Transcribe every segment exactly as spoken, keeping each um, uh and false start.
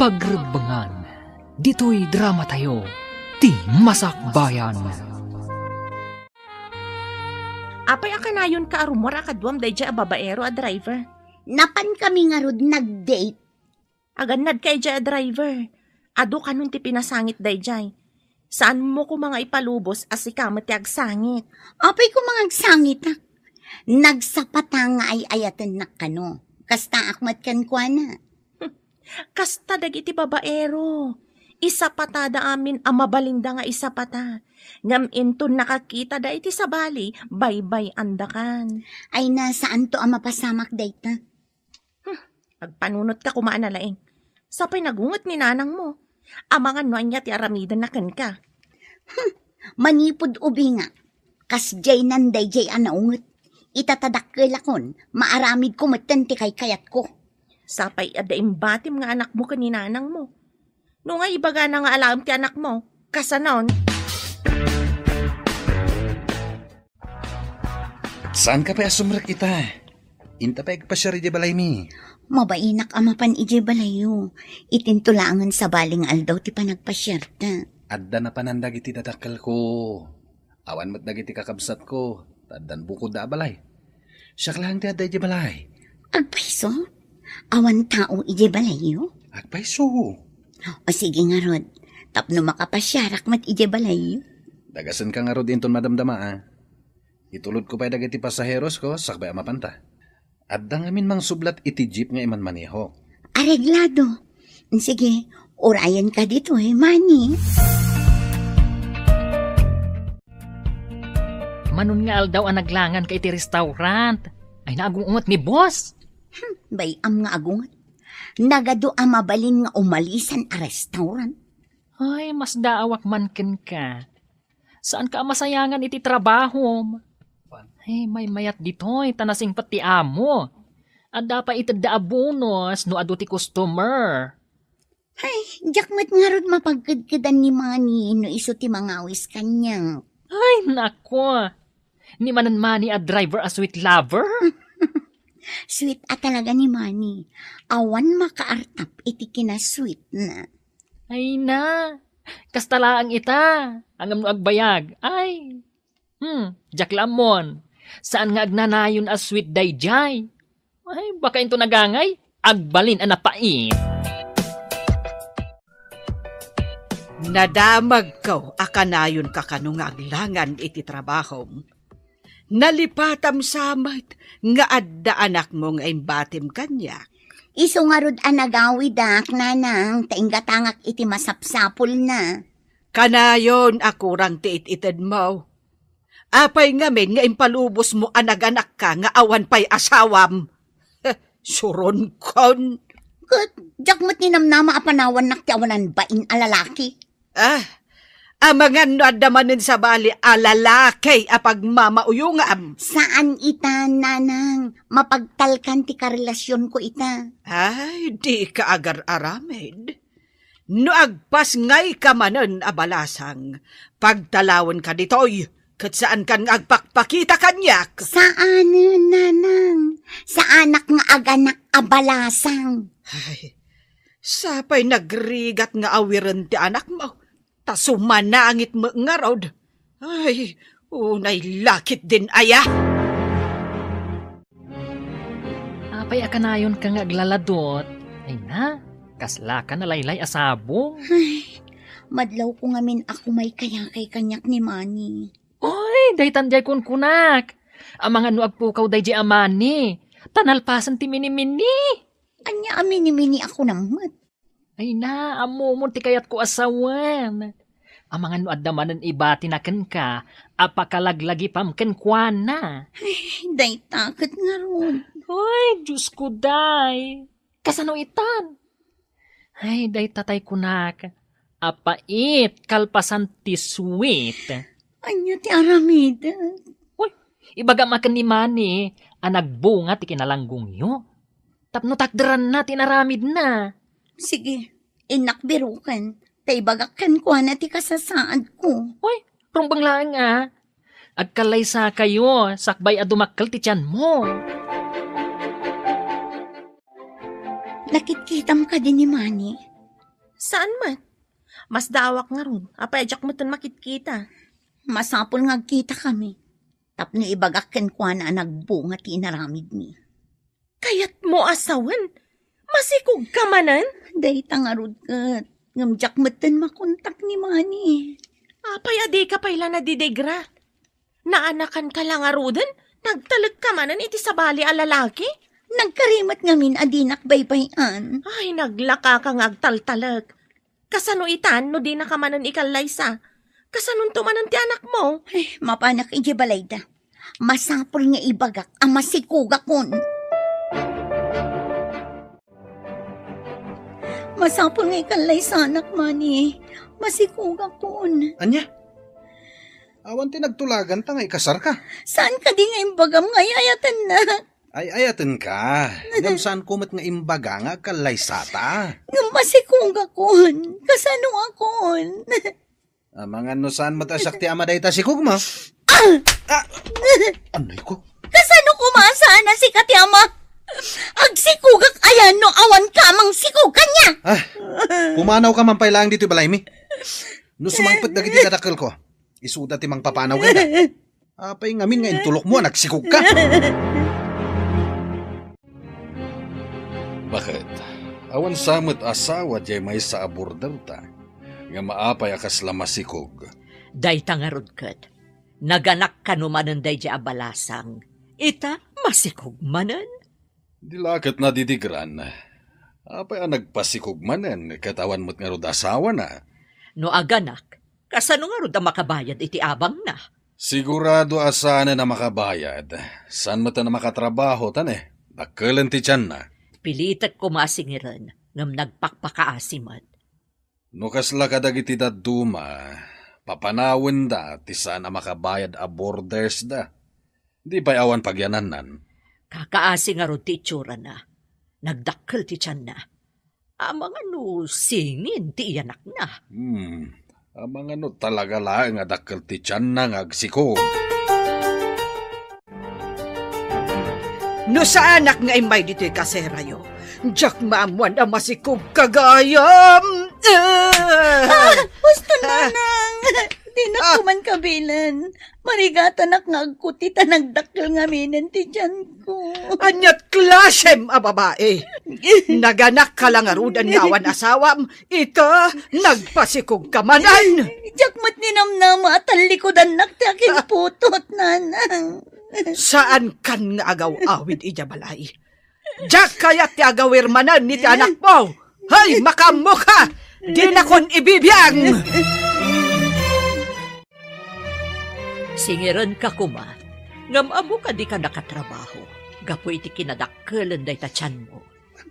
Agrebbengan, ditoy dramatayo, ti Masakbayan. Apay a kanayonka a rummuar a kaduam daydiay a babaero a driver? Napankami ngarud nag-date. Agannadka idiay a driver. Adu kanon ti pinasangit daydiay. Saanmo koma nga ipalubos a sika met ti agsangit. Apay koma nga agsangitak? Nagsapata nga ay-ayatennak kano. Kastaak met kenkuana. Kasta dagiti babaero. Isapatada amin a mabalinda nga isapata. Ngem inton nakakitada iti sabali, baybay-andakan. Ay na, saanto a mapasamak dayta. Hmm, agpanunotka koma a nalaing. Sapay nagunget ni nanangmo. Amangan no ania ti aramidenna kenka. Hmm, manipud ubingak, kasdiay nan daydiay a naunget. Ita ta dakkelakon, maaramidko metten ti kaykayatko. Sapay adda imbatim nga anakmo ken ni nanangmo. No nga ibagana nga alaem ti anakmo, kasanon? Saanka pay a sumrek ita? Inta pay agpasiar idiay balaymi. Mabainak a mapan idiay balayyo. Itinto laengen sabali nga aldaw ti panagpasiarta. Adda napanan dagiti dadakkelko. Awan met dagiti kakabsatko, ta addan bukodda a balay. Siak laeng ti adda idiay balay. Agpayso? Awan tao idiay balayyo? Agpayso. O sige ngarud, tapno makapasiarak met idiay balayyo. Dagasenka ngarud inton madamdama, a. Itulodko pay dagiti pasaherosko sakbay a mapanta. Adda ngamin mangsublat iti jeep nga imanmanehok. Areglado. Sige, urayenka ditoy, Manny. Manon nga aldaw a naglanganka iti restaurant. Ay, naagunget ni boss. Hmm, bay-am nga agunget. Nagadu a mabalin nga umalisan a restaurant. Ay, masdaawak man kenka. Saanka a masayangan iti trabahom? Ay, maymayat ditoy, ta nasingpet ti amo. Adda pay itedda a bonus no adu ti customer. Ay, diak met ngarud mapagkedkedan ni Manny no isu ti mangawis kaniak. Ay, nako. Ni manen Manny a driver a sweet lover? Sweet a talaga ni Manny. Awan makaartap iti kinasweetna. Ay na, kasta laeng ita. Ngem no agbayag, ay. Hmm, diak la ammon. Saan nga agnanayon a sweet daydiay? Ay, baka into nagangay, agbalin a napait. Nadamagko a kanayonka kano nga aglangan iti trabahom. Nalipatam sa met nga adda anakmo nga imbatim kaniak. Isu ngarud a nagawidak, nanang, ta inggatangak iti masapsapulna. Kanayon a kurang ti it-itedmo. Apay ngamin nga impalubosmo a naganakka nga awan pay asawam? Suronkon. Ket diak met ninamnama a panawannak ti awanan bain a lalaki. Ah, amangan no adda manen sabali a lalaki a pagmamauyongam. Saan ita, nanang. Mapagtalkan ti karelasionko ita. Ay, dika agar-aramid. No agpasngayka manen a balasang, pagtalawenka ditoy, ket saankan nga agpakpakita kaniak. Saanen, nanang. Saanak nga aganak a balasang. Ay, sapay nagrigat nga awiren ti anakmo, ta sumanangit met ngarud. Ay, unay lakit din aya. Apay a kanayonka nga aglaladot? Ay na, kaslaka nalaylay a sabong. Ay, madlawko ngamin a kumaykayakay kaniak ni Manny. Oy, daytan diay kunkunak. Amangan no agpukaw daydiay a Manny. Ta nalpasen ti minimini. Ania a minimini a kunam met? Ay na, ammomon ti kayatko a sawen. Amangan no adda manen ibatina kenka a pakalaglagipam kenkuana. Ay, dayta ket ngarud. Ay, Diosko, day. Kasano itan? Ay, dayta tay kunak, a pait kalpasan ti sweet. Ania ti aramidek? Uy, ibagam a ken ni Manny a nagbunga ti kinalanggongyo. Tapno takderanna ti inaramidna. Sige, innak biroken, ta ibagak kenkuana ti kasasaadko. Uy, rumbeng laeng a. Agkallaysakayo, sakbay a dumakkel ti tianmo. Nakitkitam kadi ni Manny? Saan met? Masdaawak ngarud. Apay a diak metten makitkita? Masapul nga agkitakami. Tapno ibagak kenkuana a nagbunga ti inaramidmi. Kayatmo a sawen? Masikogka manen? Dayta ngarud ket. Ngem diak metten makontak ni Manny. Apay a dika pay la nadidigra? Naanakanka la ngaruden? Nagtalekka manen iti sabali a lalaki? Nagkarimet ngamin a dinak baybay-an. Ay, naglakaka nga agtaltalek. Kasano itan no dinaka manen ikallaysa? Kasanonto manen ti anakmo? Ay, mapanak idiay balayda. Masapul nga ibagak a masikogakon. Masapul nga ikallaysanak, Manny. Masikogakon. Ania? Awan ti nagtulaganta nga ikasarka? Saan kadi nga imbagam nga ay-ayatennak? Ay-ayatenka. Ngem saanko met nga imbaga nga agkallaysata. Ngem masikogakon. Kasanokon? Amangan no saan met a siak ti ama dayta sikogmo. Ah! Ah! Anay ko? Kasano koma a saan a sika ti ama? Agsikogak aya no awanka a mangsikog kaniak? Ah, pumanawka man pay laeng ditoy balaymi. No sumangpet dagiti kadakkelko, isuda ti mangpapanaw kenka. Apay ngamin nga intulokmo a nagsikogka? Baket, awan sa met asawa diay maysa a borderta, ngem apay a kasla masikog? Dayta ngarud ket, naganak kano manen daydiay a balasang, ita masikog manen? Di la ket nadidigran. Apay a nagpasikog manen ket awan met ngarud asawana? No aganak, kasano ngarud a makabayad iti abangna? Sigurado a saanen a makabayad. Saan met a makatrabaho, ta ne, dakkelen ti tianna. Pilitek koma a singiren, ngem nagpakpakaasi met. No kasla kadagiti dadduma, papanawenda ti saan a makabayad a bordersda. Di pay awan pagyanannan. Kakaasi ngarud ti itsurana. Nagdakkel ti tianna. Amangan no singin ti iyanakna. Hmm. Amangan no talaga laeng a dakkel ti tianna nga agsikog. No saanak nga immay ditoy kaserayo, diak maammuan a masikogka gayam. Ah! Ah, husto, Nanang! Dinak Ah! Ko man kabilen. Marigatanak nga agkuti ta nagdakkel ngaminen ti tianko. Aniat klasem a babai? Naganakka la ngaruden nga awan asawam, ita, nagpasikogka manen. Diak met ninamnama a tallikudannak ti akinputot, Nanang. Saankan nga agaw-awid idiay balay. Diak kayat ti agawir manen iti anakmo. Hay, makaammoka! Dinakon ibibiang! Singirenka koma, ngem ammo a dika nakatrabaho gapu iti kinadakkelen dayta tianmo.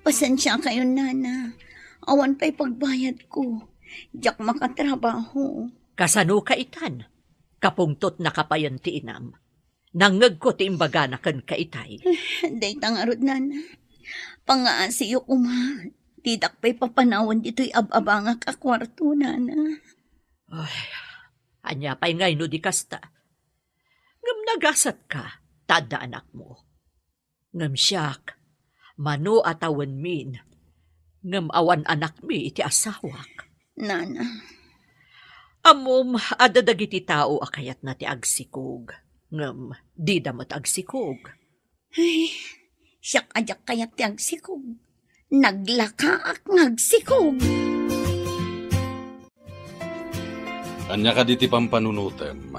Pasensiakayon, Nana. Awan pay pagbayadko. Diak makatrabaho. Kasanoka itan? Kapungtotnaka payen ti inam. Nangngegko ti imbagana kenka itay. Dayta ngarud, Nana. Pangaasiyo koma. Didak pay papanawen ditoy ab-abangak a kuarto, Nana. Ay, ania pay ngay no di kasta? Ngem nagasatka, ta adda anakmo. Ngem siak, mano a tawenmin, ngem awan anakmi iti asawak. Nana. Ammom, adda dagiti tao a kayatna ti agsikog, ngem dida met agsikog. Ay, siak a diak kayat ti agsikog. Naglakaak nga agsikog. Ania kadi ti pampanunotem?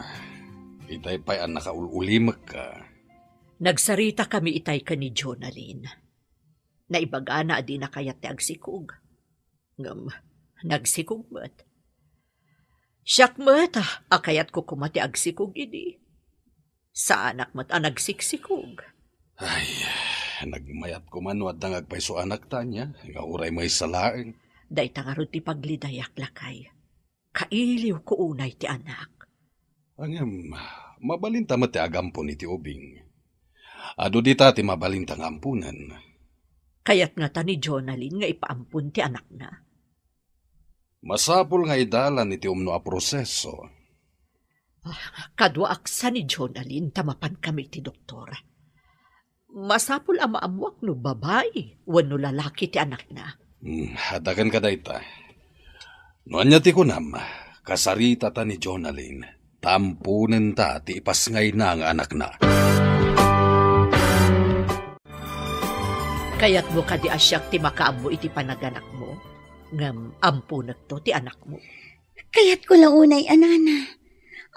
Itay pay a nakaul-ulimekka. Nagsaritakami itay ken ni Jonalyn. Naibagana a dina kayat ti agsikog. Ngem, nagsikog met. Siak met a kayatko koma ti agsikog idi. Saanak met a nagsiksikog. Ay, nagmayat koma no adda nga agpayso a anak, Tania, nga uray maysa laeng. Dayta ngarud ti paglidayak, lakay. Kailiwko unay ti anak. Ngem, mabalinta met ti agampon iti ubing. Adu dita ti mabalinta nga amponen. Kayat ngata ni Jonalyn nga ipaampon ti anakna? Masapul nga idalan iti umno a proseso. Ah, kaduaak sa ni Jonalyn ta mapankami iti doktor. Masapul a maammuak no babai wenno lalaki ti anakna. Hmm, adda kenka dayta. No ania ti kunam, kasaritata ni Jonalyn, ta amponenta ti ipasngayna nga anakna. Kayatmo kadi a siak ti makaammo iti panaganakmo, ngem amponekto ti anakmo? Kayatko la unay a nana.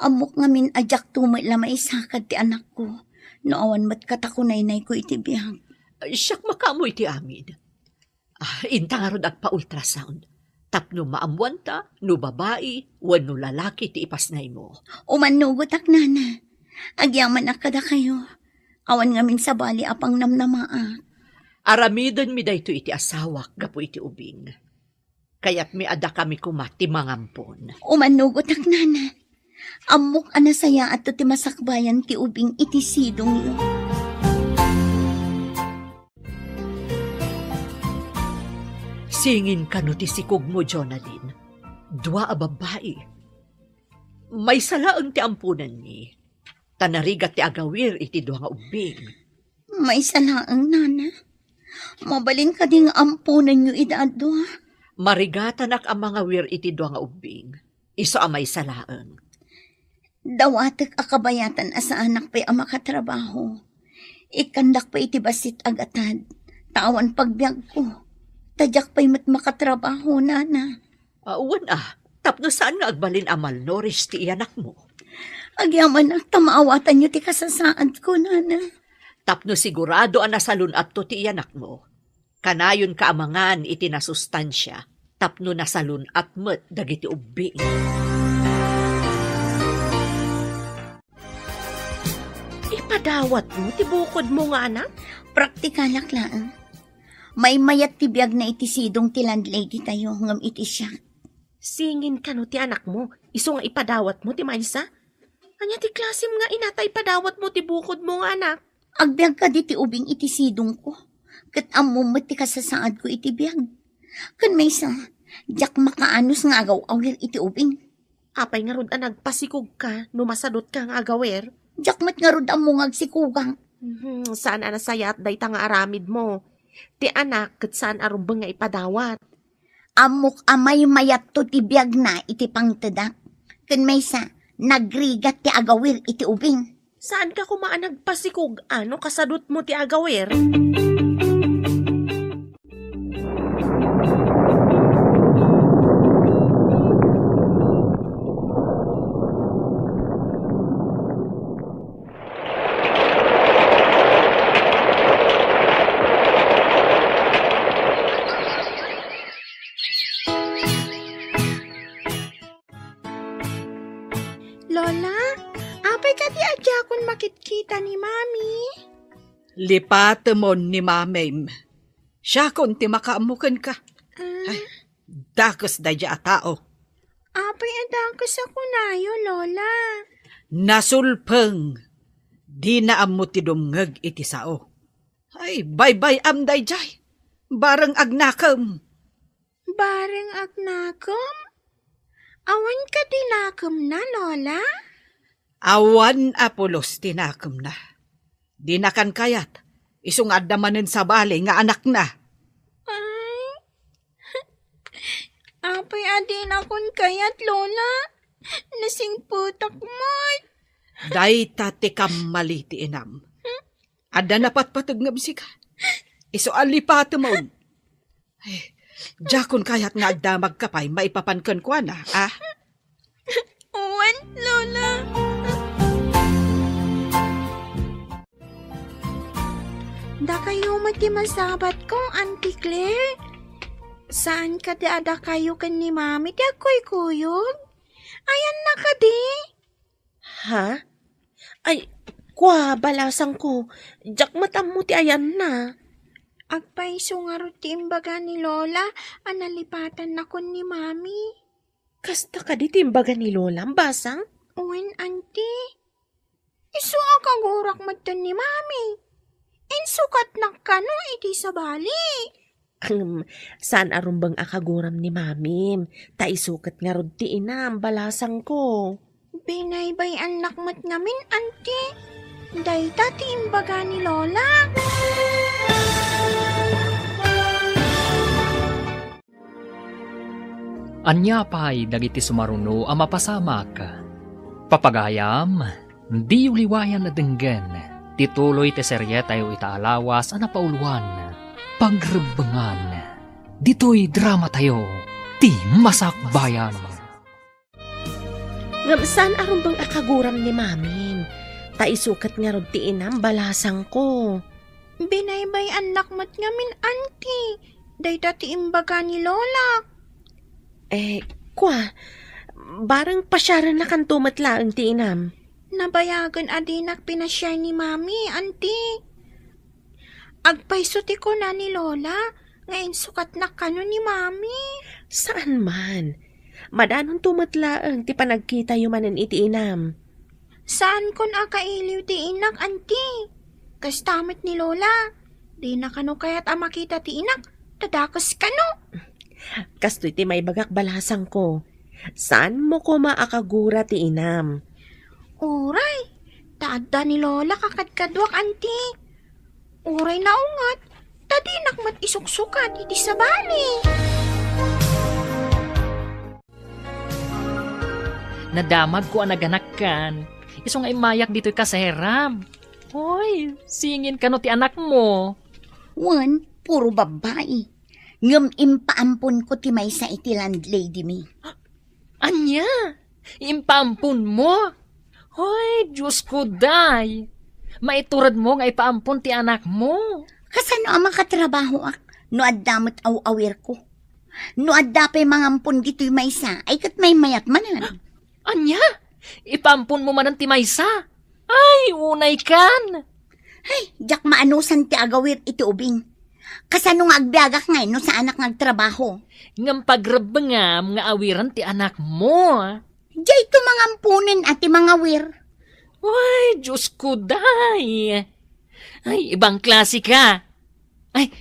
Ammok ngamin a diakto met la maisakad ti anakko, no awan met katakunaynayko iti biag. Siak makaammo iti amin. Ah, inta ngarud agpa-ultrasound tapno maammuanta no babai wenno lalaki ti ipasngaymo. Umannugotak, nana. Agyamanak kadakayo. Awan ngamin sabali a pangnamnamaak. Aramidenmi daytoy iti asawak gapu iti ubing. Kayatmi a dakami koma ti mangampon. Umannugotak, nana. Ammok a nasayaatto ti masakbayan ti ubing iti sidongyo. Singin kano ti sikogmo, Jonalyn. Dua a babbai. Maysa laeng ti amponenmi, ta narigat ti agawir iti dua nga ubbing. Maysa laeng, nana. Mabalin kadi nga amponenyo ida a dua? Marigatanak a mangawir iti dua nga ubbing. Isu a maysa laeng. Dawatek a kabayatan a saanak pay a makatrabaho. Ikkandak pay iti bassit a gatad, ta awan pagbiagko. Ta diak pay met makatrabaho, nana. Ah, wen a, tapno saan nga agbalin a malnourished ti iyanakmo. Agyamanak ta maawatanyo ti kasasaadko, nana. Tapno sigurado a nasalun-atto ti iyanakmo, kanayonka a mangan iti nasustansia tapno nasalun-at met dagiti ubbing. Ipadawatmo ti bukodmo nga anak? Praktikalak laeng. Maymayat ti biagna iti sidong ti landlady tayo ngem iti siak. Singin kano ti anakmo, isu nga ipadawatmo ti maysa? Ania ti klasem nga ina ta ipadawatmo ti bukodmo nga anak? Agbiag kadi ti ubing iti sidongko, ket ammom met ti kasasaadko iti biag. Ken maysa, diak makaanus nga agaw-awir iti ubing. Apay ngarud a nagpasikogka no masadutka nga agawir? Diak met ngarud ammo nga agsikogak. Mhm, saan a nasayaat dayta nga aramidmo. Ti anak ket saan a rumbeng nga ipadawat. Ammok a maymayatto ti biagna iti pangtedak. Ken maysa, nagrigat ti agawir iti ubing. Saanka koma a nagpasikog no kasadutmo ti agawir? Lola, apay kadi a diakon makitkita ni Mami? Lipatemon ni Mamim. Siakon ti makaammo kenka. Ah. Ay, dakes daydiay a tao. Apay a dakes a kunayo, Lola? Nasulpeng. Dina ammo ti dumngeg iti sao. Ay, baybay-am daydiay. Bareng agnakem. Bareng agnakem? Awan kadi nakemna, Lola? Awan a pulos ti nakemna. Dinakan kayat, isu nga adda manen sabali nga anakna. Ay, apay a dinakon kayat, Lola? Nasingpetak met. Dayta ti kammali ti inam. Adda napatpateg ngem sika. Isu a lipatemon. Ay, diakon kayat nga agdamagka pay maipapan kenkuana, a? Wen, Lola. Dakayo met ti masabatko, Auntie Claire. Saan kadi a dakayo ken ni Mami ti agkuykuyog? Ayanna kadi? Ha? Ay, kua, balasangko. Diak met ammo ti ayanna. Agpayso ngarud ti imbaga ni Lola a nalipatannakon ni Mami. Kasta kadi ti imbaga ni Lolam, basang? Wen, Auntie. Isu a kagurak metten ni Mami. Insukatnak kano iti sabali. Ahem, saan a rumbeng a kaguram ni Mamim, ta isu ket ngarud ti inam, balasangko. Binaybay-annak met ngamin, Auntie. Dayta ti imbaga ni Lola. Ania pay dagiti sumaruno a mapasamak? Papagayam, diyo liwayan a denggen ti tuloy ti serietayo ita a lawas a napauluan, Pagrebbengan. Ditoy dramatayo, ti Masakbayan. Ngem saan a rumbeng a kaguram ni Mamin, ta isu ket ngarud ti inam balasangko. Binaybay-annak met ngamin, Auntie, dayta ti imbaga ni Lola. Eh, kua, bareng pasiarennakanto met laeng ti inam. Nabayagen a dinak pinasiar ni Mami, Auntie. Agpayso ti kuna ni Lola nga insukatnak kano ni Mami. Saan man. Madanonto met laeng ti panagkitayo manen iti inam. Saankon a kailiw ti inak, Auntie. Kasta met ni Lola. Dina kano kayat a makita ti inak, ta dakes kano. Kastoy ti maibagak balasangko. Saanmo koma a kagura ti inam. Uray, ta adda ni Lola kakadkaduak, Auntie. Uray naunget, ta dinak met isuksukat iti sabali. Nadamagko a naganakkan, isu nga immayak ditoy kaseram. Hoy, singin kano ti anakmo? Wen, puro babbai. Ngem impaamponko ti maysa iti landladymi. Ania? Impaamponmo? Hoy, Diosko, day! Maituredmo nga ipaampon ti anakmo. Kasano a makatrabahoak no adda met aw-awirko? No adda pay mangampon ditoy maysa, ay ket maymayat manen. Ania? Ipaamponmo manen ti maysa? Ay, unay kan! Ay, diak maanusan ti agawir iti ubing. Kasano nga agbiagak ngay no saanak nga agtrabaho? Ngem pagrebbengam nga awiren ti anakmo. Diay to mangamponen a ti mangawir. Ay, Diosko, day! Ay, ibang klase ka! Ay,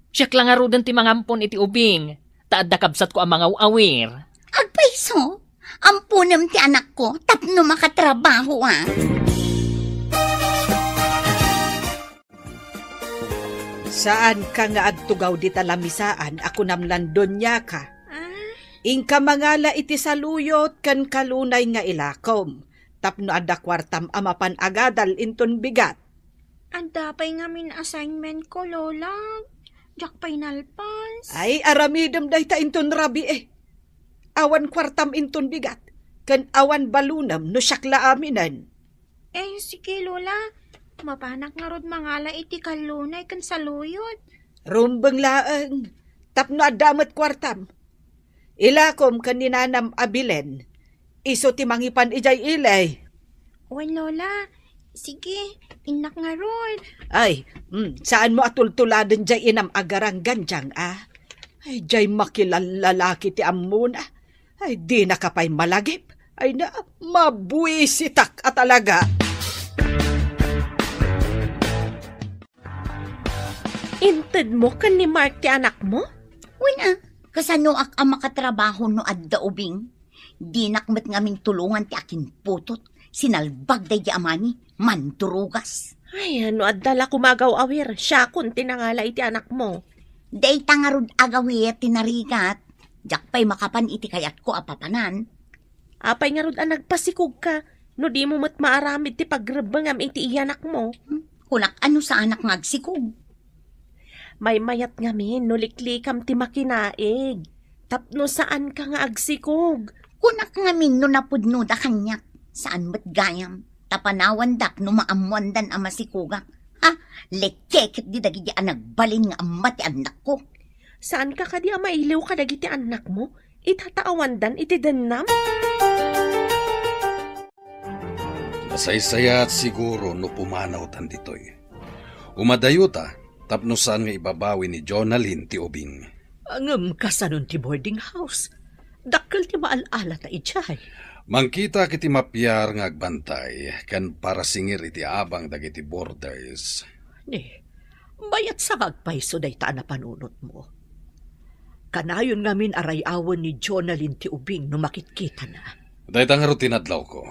siak la ngaruden ti mangampon iti ubing, ta adda kabsatko a mangaw-awir. Agpayso, amponem ti anakko tapno makatrabaho a. Saanka nga agtugaw dita lamisaan a kunam lan doniaka. Ah? Inka mangala iti saluyot ken kalunay nga ilakom, tapno adda kuartam a mapan agadal inton bigat. Adda pay ngamin assignmentko, Lola. Diak pay nalpas. Ay, aramidem dayta inton rabii. Awan kuartam inton bigat, ken awan balunem no siak la aminen. Eh, sige, Lola. Mapanak ngarud mangala iti kalunay ken saluyot. Rumbeng laeng, tapno adda met kuartam. Ilakom ken ni nanam a Belen. Isu ti mangipan idiay ili. Wen, Lola. Sige, innak ngarud. Ay, mm, saanmo a tultuladen diay inam a garanggandiang, a? Ay, diay makilallalaki ti ammona. Ay, dinaka pay malagip. Ay na, mabuisitak a talaga. Intedmo ken ni Mark ti anakmo? Wen a, kasanoak a makatrabaho no adda ubing? Dinak met ngamin tulongan ti akinputot. Sinalbag daydi amani, mandurugas. Ay, no adda la koma agaw-awir, siakon ti nangala iti anakmo. Dayta ngarud agawir ti narigat. Diak pay makapan iti kayatko a papanan. Apay ngarud a nagpasikogka no dimo met maaramid ti pagrebbengam iti iyanakmo? Hmm? Kunak a no saanak nga agsikog. Maymayat ngamin no liklikam ti makinaig, tapno saanka nga agsikog. Kunak ngamin no napudnoda kaniak, saan met gayam, ta panawandak no maammoandan a masikogak. Ha? Lekke ketdi dagiti a nagbalin nga amma ti annakko. Saanka kadi a mailiw kadagiti annakmo? Ita ta awandan iti dennam? Masaysayaat siguro no pumanawtan ditoy. Umadayota tapno saan nga ibabawi ni Jonalyn ti ubing. Ngem kasanon ti boarding house? Dakkel ti maal-alata idiay. Mangkitak iti mapiar nga agbantay ken parasingir iti abang dagiti boarders. Ni, bayat sa nga agpayso dayta a napanunotmo. Kanayon ngamin a ray-awen ni Jonalyn ti ubing no makitkitana. Dayta ngarud ti nadlawko.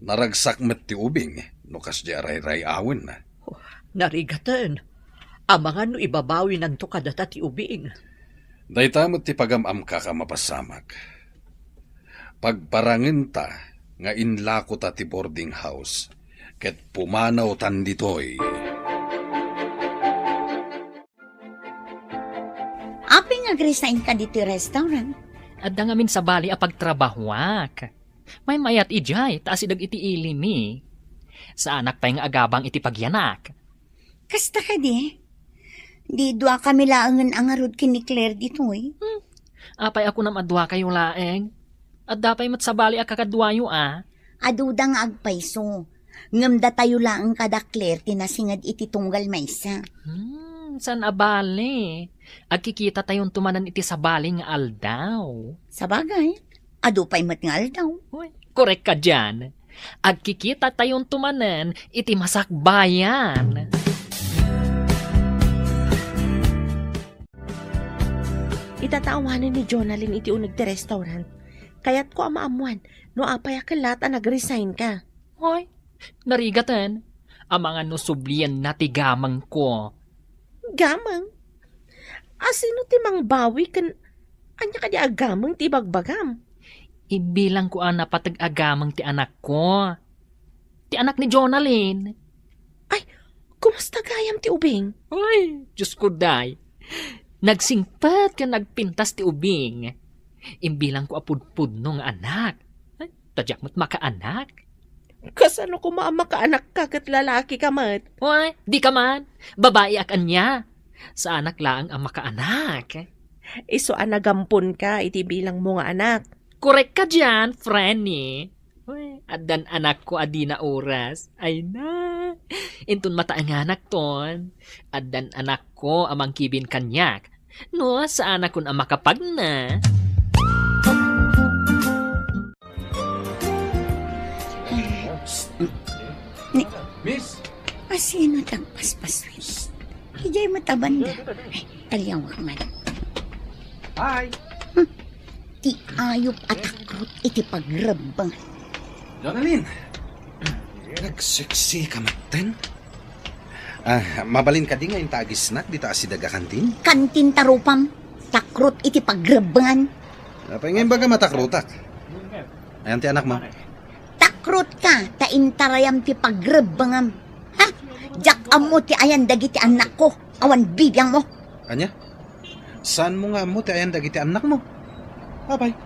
Naragsak met ti ubing no kasdi a ray-ray-awenna. Oh, narigaten. Amangan no ibabawinanto kadata ti ubing. Dayta met ti pagam-amkak a mapasamak. Pagparangenta nga inlakota ti boarding house ket pumanawtan ditoy. Apay nga agresignka ditoy restaurant? Adda ngamin sabali a pagtrabahuak. Maymayat idiay ta asideg iti ili mi. Saanak pay nga agabang iti pagyanak. Kasta kadi? Di dua kami laengen a ngarud ken ni Claire ditoy. Hmm. Apay a kunam a duakayo laeng? Adda pay met sabali a kakaduayo a? Aduda nga agpayso. Ngem datayo laeng kada Claire ti nasinged iti tunggal maysa. Hmm, saan a bale? Agkikitatayon tumanen iti sabali nga aldaw. Sabagay, adu pay met nga aldaw. Uy, korek ka dian. Agkikitatayon tumanen iti masakbayan. Ita ta awanen ni Jonalyn iti uneg ti restaurant. Kayatko a maammuan no apay a kellat a nag-resign ka. Hoy, narigaten. Amangan no sublienna ti gamengko. Gameng? A sino ti mangbawi ken ania kadi a gameng ti ibagbagam? Imbilangko a napateg a gameng ti anakko. Ti anak ni Jonalyn. Ay, kumusta gayam ti ubing? Ay, Diyos ko, day. Nagsingpet ken nagpintas ti ubing. Imbilangko a pudpudno nga anak. Ay, ta diak met makaanak. Kasano koma a makaanakka ket lalakika met? Ay, dika man. Babaiak ania. Saanak laeng a makaanak. Isu a nagamponka iti bilangmo nga anak. Korek ka dian, Frenny. Uy, addan anakko a dina oras. Ay na. Inton mataenganak ton, addan anakko a mangkibin kaniak. No, saanakon a makapagna. Ni Miss? Asino ti agpaspaswit? Idiay met a banda. Ay, taliawak man. Hi. Hmm. Ti ayup a takrot iti pagrebbeng. Jonalyn, nagseksi ka metten? Ah, mabalin kadi nga inta agisnak dita asideg a kantin? Kantin ta rupam. Takrot iti pagrebbengan. Apay nga imbaga matakrotak? Ayan ti anak mo. Takrot ka, ta intarayam ti pagrebbengam. Ha? Diak ammo ti ayan dagiti annakko. Awan bibiang mo. Ania? Saan mo nga ammo ti ayan dagiti annak mo? Apay,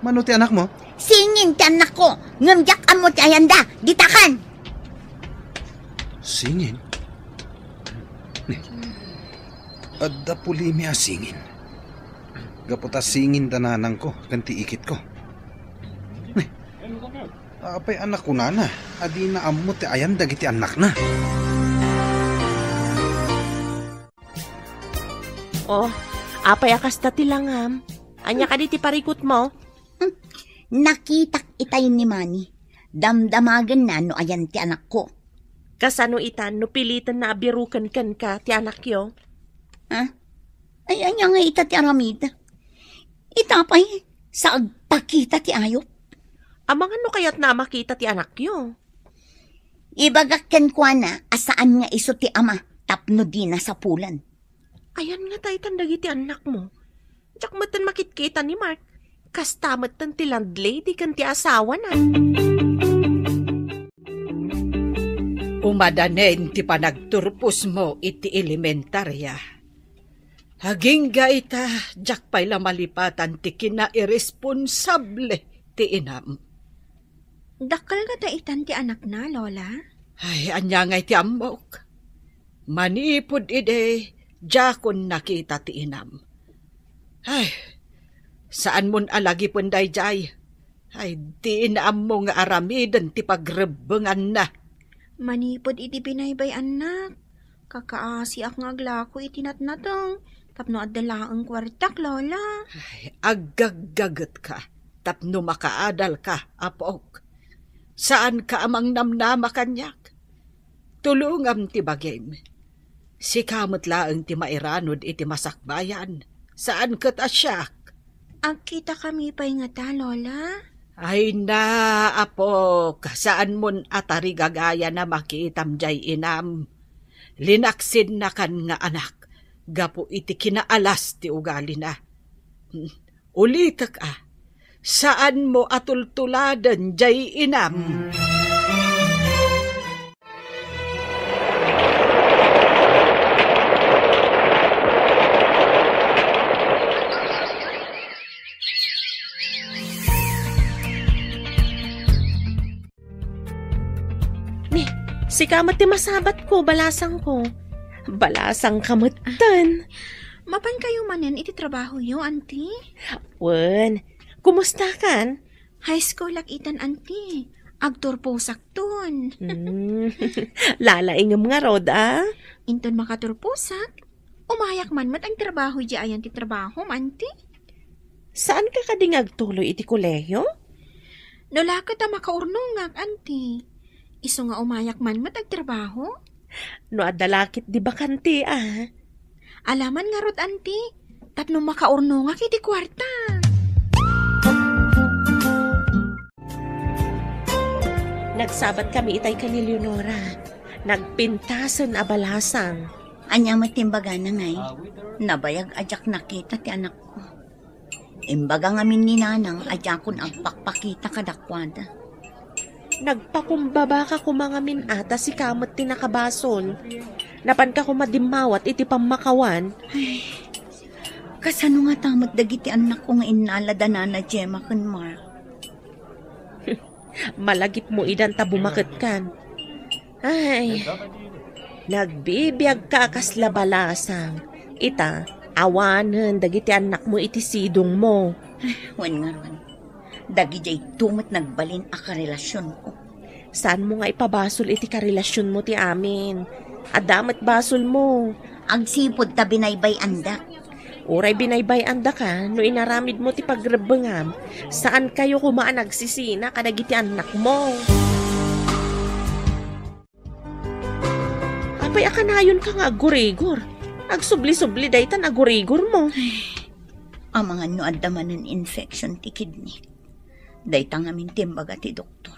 mano ti anak mo? Singin ti annakko, ngem diak ammo ti ayanda. Ditakan! Singin? Ni, adda pulimi a singin. Gapu ta singin da nanangko ken ti ikitko. Ni, apay a nakunana a dina ammo ti ayan dagiti annakna? Oh, apay a kasta ti langam? Ania kadi ti parikutmo? Hmm, nakitak itay ni Manny. Damdamagenna no ayan ti anakko. Kasano ita no pilitenna a biruken kenka ti anakyo? Ha? Ay, ania nga ita ti aramid? Ita pay, sa agpakita ti ayup. Amangan no kayatna a makita ti anakyo. Ibagak kenkuana a saan nga isu ti ama tapno dina sapulan. Ayan nga ta itan dagiti annakmo. Diak metten makitkita ni Mark. Kasta metten ti landlady ken ti asawana. Umadanen ti panagturposmo iti elementaria. Agingga ita, diak pay la malipatan ti kinairesponsable ti inam. Dakkel ngata itan ti anakna, Lola? Ay, ania ngay ti ammok? Manipud idi, diakon nakita ti inam. Ay, saanmon a lagipen daydiay. Ay, dinak ammo nga aramiden ti pagrebbenganna. Manipud iti binaybay-annak, kakaasiak nga aglako iti natnateng tapno adda laeng kuartak, Lola. Ay, aggaggagetka tapno makaadalka, apok. Saanka a mangnamnama kaniak. Tulongam ti bagim. Sika met laeng ti mairanod iti masakbayan, saan ket a siak. Agkitakami pay ngata, Lola? Ay na, apok, saanmon a tarigagayan a makitam diay inam. Linaksinnakan nga anak gapu iti kinaalas ti ugalina. Ulitek a, saanmo a tultuladen jay inam. Ni, sika met ti masabatko, balasangko. Balasangka metten. Mapankayo manen iti trabahoyo, Auntie? Wen, kumustakan? High school-ak itan, Auntie. Agturposakton. Hmm. Lalaingem ngarud, a? Inton makaturposak, umayak man met agtrabaho idiay ayan ti trabahom, Auntie. Saanka kadi nga agtuloy iti kolehio? No la ket a makaurnongak, Auntie. Isu nga umayak man met agtrabaho. No adda la ket di bakante, a? Alaman ngarud, Auntie, tapno makaurnongak iti kuarta. Nagsabat kami itay ken ni Leonora. Nagpintasen a balasang. Ania met ti imbagana ngay? Nabayag a diak nakita ti anakko. Imbaga ngamin ni Nanang a diakon agpakpakita kadakuada. Nagpakumbabaka koma ngamin a ta sika met ti nakabasol. Napanka koma dimmawat iti pammakawan. Ay, kasano ngata met dagiti annakko nga innala da Nana Gemma ken Mark? Malagipmo idan ta bumaketkan. Ay, nagbibiagka a kasla balasang. Ita, awanen dagiti annakmo iti sidongmo. Wen ngarud, dagidayto met nagbalin a karelasionko. Saanmo nga ipabasol iti karelasionmo ti amin? Adda met basolmo. Agsipud ta binaybay-andak. Uray binaybay-andaka no inaramidmo ti pagrebbengam, saankayo koma a nagsisina kadagiti annakmo. Apay a kanayonka nga aggurigor? Agsubli-subli daytan aggurigormo. Amangan no adda manen infection ti kidney. Dayta ngamin ti imbaga ti doktor.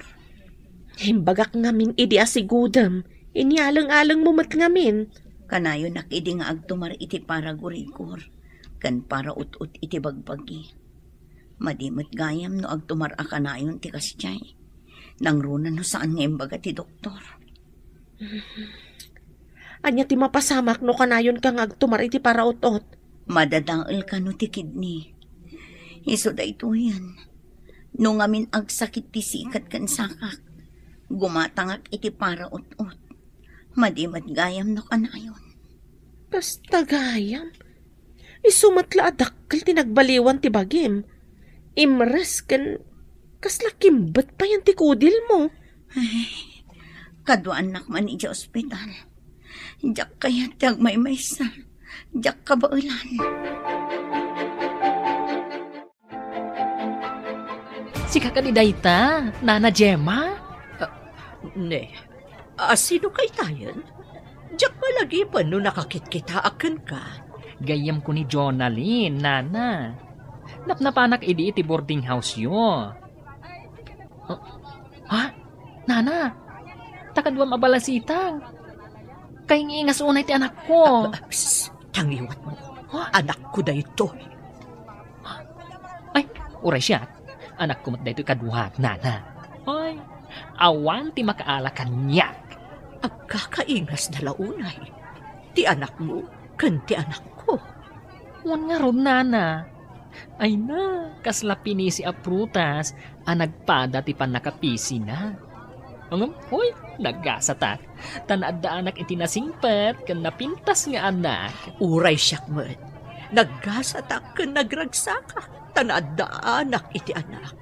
Imbagak ngamin idi asigudem, inyaleng-alengmo met ngamin. Kanayonak idi nga agtumar iti paragurigor ken paraut-ot iti bagbagi. Madi met gayam no agtumar a kanayon ti kasdiay. Nangruna no saan nga imbaga ti doktor. Ania ti mapasamak no kanayonka nga agtumar iti paraut-ot? Madadael kano ti kidney. Isu daytoyen. No ngamin agsakit ti sikat ken sakak, gumatangak iti paraut-ot. Madi met gayam no kanayon. Kasta gayam? Isu met la a dakkel ti nagbaliwan ti bagim. Imres ken kasla kimbet payen ti kudilmo. Ay, kaduaannak man idiay ospital. Diak kayat ti agmaymaysa. Diak kabaelan. Sika kadi dayta, Nana Gemma? Ah, ne, a, sino kaytayen? Diak malagipen no nakakitkitaak kenka. Gayyemko ni Jonalyn, Nana. Napnapanak idi iti boarding house-yo. Ah, ha? Nana, ta kaduam a balasitang. Kaingiingas unay ti anakko. Ah, ah, psst, tangiwatmo. Ha? Anakko daytoy. Ay, uray siak. Anakko met daytoy kaduak, Nana. Ay, awan ti makaala kaniak. Agkakaingasda la unay ti anakmo ken ti anakko. Wen ngarud, Nana. Ay na, kasla pinisi a prutas a nagpada ti pannakapisina. Ngem, hoy, nagasatak, ta naaddaanak iti nasingpet ken napintas nga anak. Uray siak met, nagasatak ken nagragsakak, ta naaddaanak iti anak.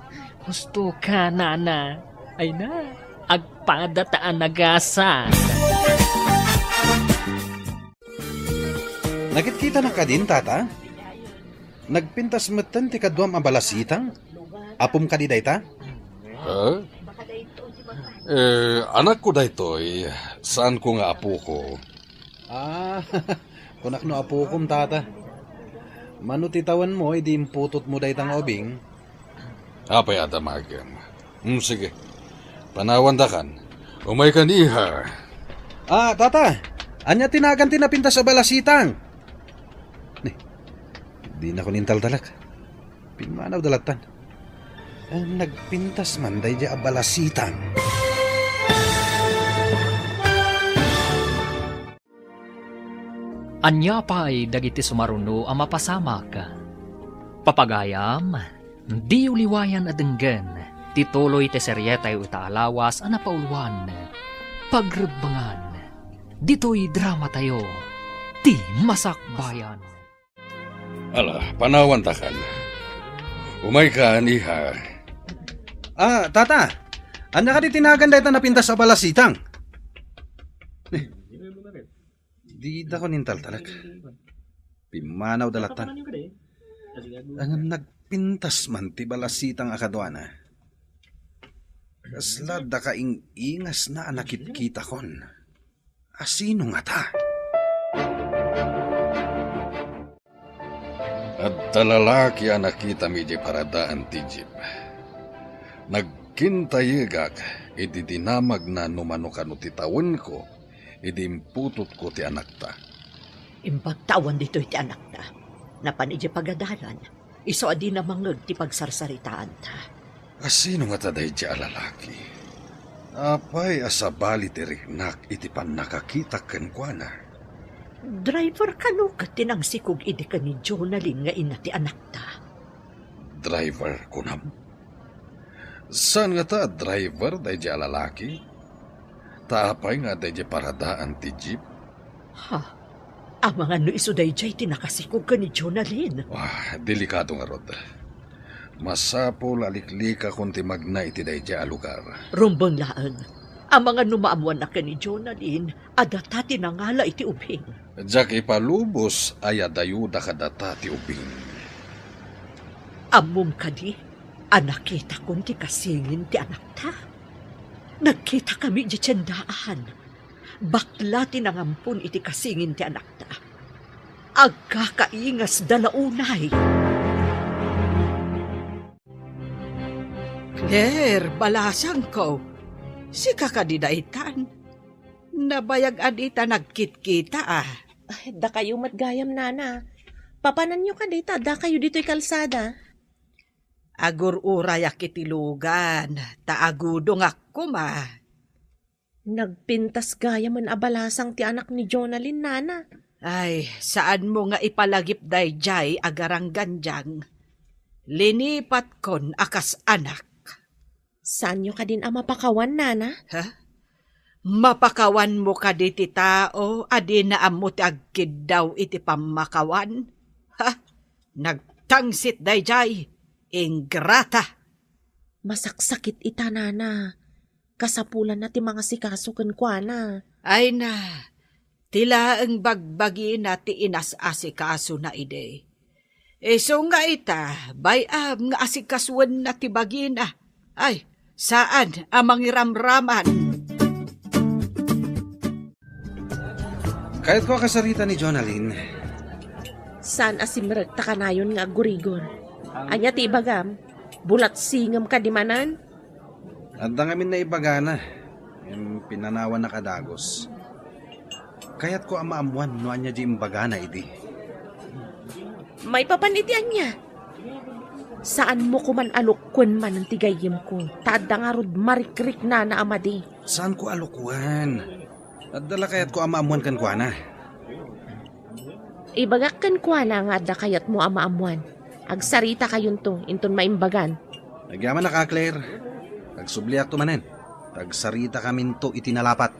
Husto ka, Nana. Ay na, agpada ta a nagasat. Nakitkitanak kadin, Tata? Nagpintas metten ti kaduam a balasitang? Apom kadi dayta? Ha? Eh, anakko daytoy, saanko nga apoko. Ah, kunak no apokom, Tata. Mano ti tawenmo idi imputotmo dayta nga ubing? Apay a damagem? Hmm, sige. Panawandakan. Umaykan, iha. Ah, Tata, ania ti nagan ti napintas a balasitang? Ni, dinakon intaltalek. Pimmanawda lattan. Eh, nagpintas man daydiay a balasitang. Ania pay dagiti sumaruno a mapasamak? Papagayam, diyo liwayan a denggen ti tuloy ti serietayo ita a lawas a napauluan, Pagrebbengan. Ditoy dramatayo, ti Masakbayan. Ala, panawantakan. Umaykan, iha. Ah, tata! Ania kadi ti nagan dayta napintas a balasitang? Didakon intaltalek. Pimmanawda lattan. Ngem nagpintas man ti balasitang a kaduana. Kasla dakaing-ingasna a nakitkitakon. Asino ngata? Adda lalaki a nakitam idiay paradaan ti jeep. Nagkintayegak idi dinamagna no mano kano ti tawenko idi imputotko ti anakta. Imbagta awan ditoy ti anakta. Napan idiay pagadalan, isu a dina mangngeg ti pagsarsaritaanta. Asino ngata daydiay a lalaki? Apay a sabali ti riknak iti pannakakitak kenkuana? Driver kano ket ti nangsikog idi ken ni Jonalyn nga ina ti anakta? Driver, kunam? Saan ngata a driver daydiay a lalaki? Ta apay nga adda idiay paradaan ti jeep? Ha? Amangan no isu daydiay ti nakasikog ken ni Jonalyn. Ah, delikado ngarud. Masapul a liklikakon ti magna iti daydiay a lugar. Rumbeng laeng. Amangan no maammuanna ken ni Jonalyn a data ti nangala iti ubing. Diak ipalubos a iyadayoda kadata ti ubing. Ammom kadi a nakitakon ti kasingin ti anakta? Nagkitakami idiay tiendaan. Bakla ti nangampon iti kasingin ti anakta. Agkakaingasda la unay. Claire, balasangko, sika kadi daytan? Nabayag a dita nagkitkita, a. Ay, dakayo met gayam, nana. Papananyo kadi ta addakayo ditoy kalsada? Agur-urayak iti lugan, ta agudongak koma. Nagpintas gayamen a balasang ti anak ni Jonalyn, nana. Ay, saanmo nga ipalagip daydiay a garanggandiang. Linipatkon a kas anak. Saanyo kadin a mapakawan, nana? Ha? Mapakawanmo kadi ti tao a dina ammo ti agkiddaw iti pammakawan? Ha? Nagtangsit daydiay, ingrata! Masaksakit ita, nana. Kasapulanna ti mangasikaso kenkuana. Ay na, ti laeng bagbagina ti inas-asikasona idi. Isu nga ita, bay-am nga asikasoenna ti bagina. Ay, saan a mangiramraman. Kayatko a kasarita ni Jonalyn. Saan a simrek ta kanayon nga aggurigor. Ania ti ibagam? Bulatsingem kadi manen? Adda ngamin naibagana, ngem pinanawannak a dagus. Kayatko a maammuan no ania di imbagana idi. Maipapan iti ania? Saanmo koman a lukkuen manen ti gayyemko, ta adda ngarud marikriknana a madi. Saanko a lukkuen. Adda la kayatko a maammuan kenkuana. Ibagak kenkuana nga adda kayatmo a maammuan. Agsaritakayonto inton maimbagan. Agyamanak a, Claire. Agsubliakto manen. Agsaritakaminto iti nalapat.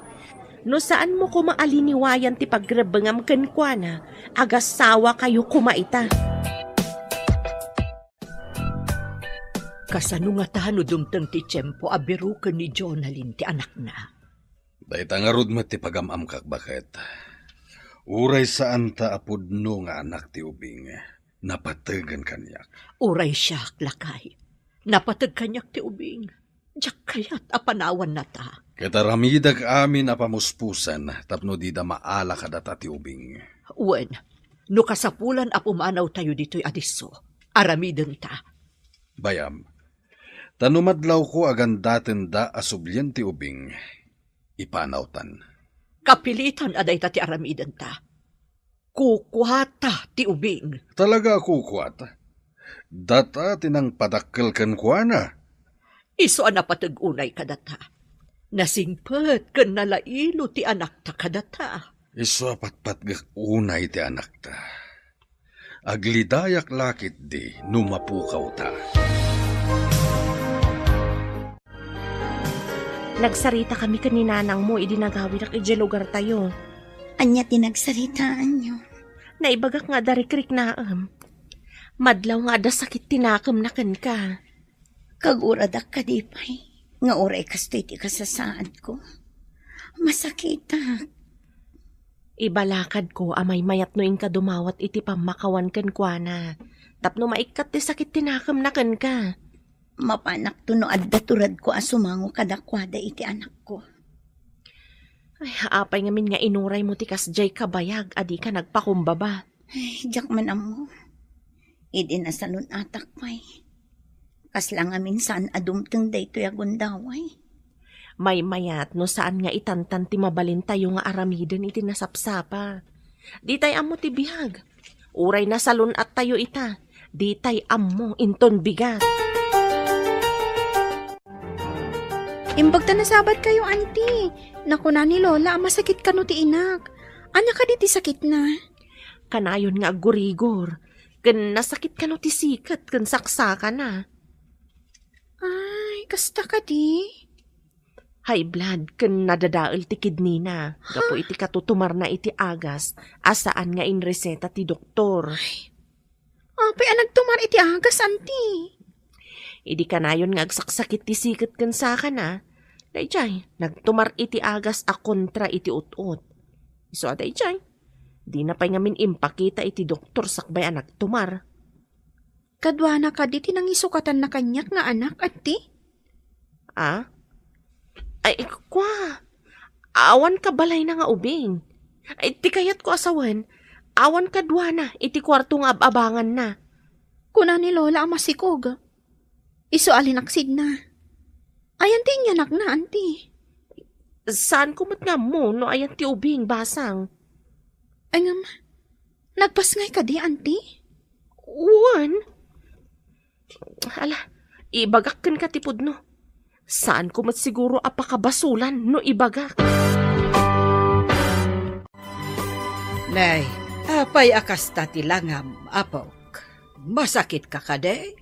No saanmo koma a liniwayan ti pagrebbengam kenkuana, agasawakayo koma ita. Kasano ngata no dumteng ti tiempo a biroken ni Jonalyn ti anakna? Dayta ngarud met ti pagam-amkak, baket. Uray saanta a pudno nga anak ti ubing, napategan kaniak. Uray siak, lakay, napateg kaniak ti ubing. Diak kayat a panawannata. Ket aramidek amin a pamuspusan tapno dida maala kadata ti ubing. Wen, no kasapulan a pumanawtayo ditoy a disso, aramidenta. Bay-am, ta no madlawko a gandatenda a sublien ti ubing, ipanawtan. Kapilitan a dayta ti aramidenta. Kukuata ti ubing. Talaga a kukuata? Data ti nangpadakkel kenkuana. Isu a napateg unay kadata. Nasingpet ken nalailo ti anakta kadata. Isu a patpatgek unay ti anakta. Aglidayak la ketdi no mapukawta. Nagsaritakami ken ni nanangmo idi nagawidak idiay lugartayo. Ania ti nagsaritaanyo? Naibagak nga adda rikriknaem. Madlaw nga adda sakit ti nakemna kenka. Kaguradak kadi pay nga uray kastoy ti kasasaadko. Masakitak. Ibalakadko a maymayat no inka dumawat iti pammakawan kenkuana, tapno maikkat ti sakit ti nakemna kenka. Mapanakto no adda turedko a sumango kadakuada iti anakko. Ay, apay ngamin nga inuraymo ti kasdiay kabayag a dika nagpakumbaba? Ay, diak man ammo. Idi nasalun-atak pay, kasla ngamin saan a dumteng daytoy a gundaway. Maymayat no saan nga itantan ti mabalintayo nga aramiden iti nasapsapa. Ditay ammo ti biag. Uray nasalun-attayo ita, ditay ammo inton bigat. Imbag ta nasabatkayo, Auntie. Nakuna ni Lola a masakit kano ti inak. Ania kadi ti sakitna? Kanayon nga aggurigor, ken nasakit kano ti siket ken saksakana. Ay, kasta kadi? High blood ken nadadael ti kidney na gapu iti katutumarna iti agas a saan nga inreseta ti doktor. Apay a nagtumar iti agas, Auntie? Idi kanayon nga agsaksakit ti siket ken sakana, daydiay, nagtumar iti agas a kontra iti ut-ot. Isu a daydiay, dina pay ngamin impakita iti doktor sakbay a nagtumar. Kaduana kadi ti nangisukatanna kaniak nga anak, Auntie? A? Ay, kua, awan ka balayna nga ubing. Ay, ti kayatko a sawen, awan kaduana iti kuarto nga ab-abanganna. Kuna ni Lola a masikog. Isu a linaksidna. Ayan ti inyanakna, Auntie? Saanko met nga ammo no ayan ti ubing, basang. Ay, ngem, nagpasngay kadi, Auntie? Wen. Ala, ibagak kenka ti pudno. Saanko met siguro a pakabasulan no ibagak. Nay, apay a kasta ti langam, apok? Masakitka kadi?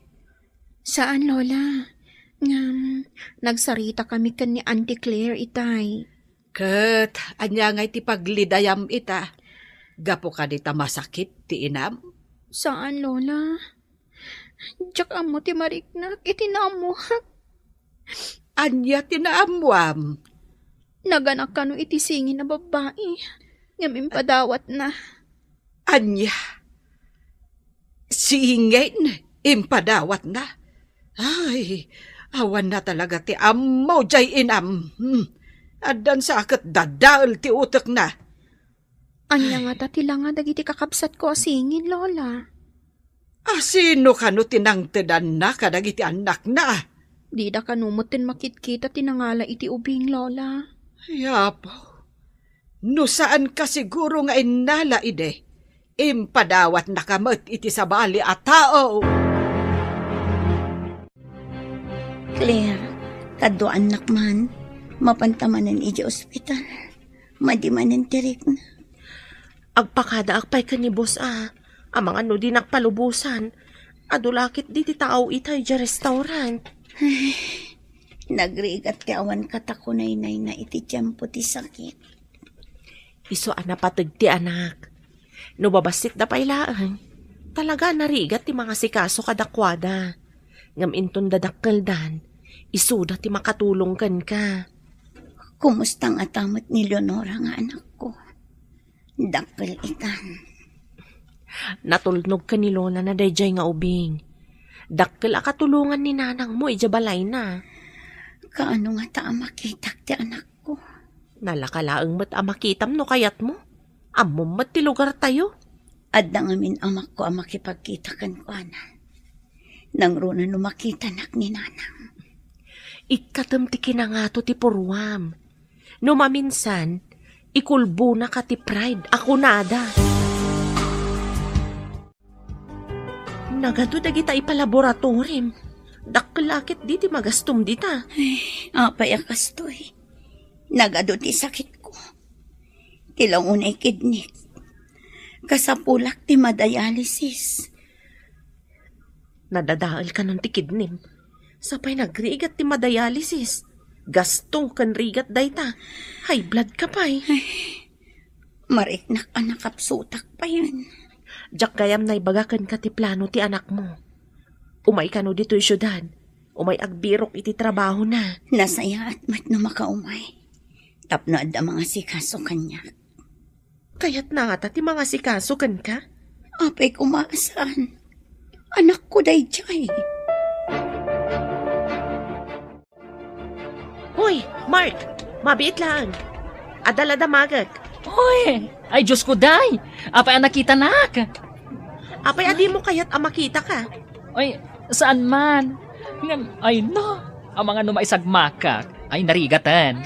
Saan, Lola. Ngem, nagsaritakami ken ni Auntie Claire itay. Ket ania ngay ti paglidayam ita? Gapu kadi ta masakit ti inam? Saan, Lola. Diak ammo ti mariknak iti naammoak. Ania ti naammoam? Naganak kano iti singin a babbai, ngem impadawatna. Ania? Singin impadawatna? Ay, awanna talaga ti ammo jay inam. Hmm. Addan sa ket dadael ti utekna. Ania ngata ti langa dagiti kakabsatko a singin, Lola? A sino kano ti nangtedanna kadagiti annakna? Dida kano metten makitkita ti nangala iti ubing, Lola. Ay, Apo, no saan ka siguro nga innala idi, impadawatnaka met iti sabali a tao. Claire, kaduaannak man, mapanta manen idiay ospital. Madi manen ti rikna. Agpakadaak pay ken ni Boss a, amangan no dinak palubosan. Adu la ketdi ti tao itay idiay restaurant. Ay, nagrigat ti awan katakunaynayna iti tiempo ti sakit. Isu a napateg ti anak. No babassitda pay laeng, talaga a narigat ti mangasikaso kadakuada. Ngem inton dadakkeldan, isuda ti makatulong kenka. Kumusta ngata met ni Leonora nga anakko? Dakkel itan. Natulnog ken ni Lola na daydiay nga ubing. Dakkel a katulongan ni nanangmo idiay balayna. Kaano ngata a makitak ti anakko? Nalaka laeng met a makitam no kayatmo. Ammom met ti lugartayo. Adda ngamin amakko a makipagkita kenkuana. Nangruna no makitanak ni nanang. Ikkatem ti kinangato ti purruam. No maminsan, ikulbonaka ti pride a kunada. Nagadu dagita ipalaboratorim. Dakkel a ket di ti magastom dita. Ay, apay a kastoy? Nagadu ti sakitko. Ti launay kidnik. Kasapulak ti madialysis. Nadadael kanon ti kidnim. Sapay nagrigat ti madialysis. Gasto ken rigat dayta. High blood ka pay. Ay, mariknak a nakapsutak payen. Diak gayam naibaga kenka ti plano ti anakmo. Umay kano ditoy siudad. Umay agbirok iti trabahona. Nasayaat met no makaumay. Tapno adda mangasikaso kaniak. Kayatna ngata ti mangasikaso kenka? Apay koma a saan. Anakko daydiay. Hoy, Mark! Mabiit laeng. Adda la damagek. Hoy! Ay, Diyos ko, day! Apay a nakitanak? Apay a dimo kayat a makitaka? Ay, saan man. Ngem, ay no, amangan no maisagmakak. Ay, narigaten.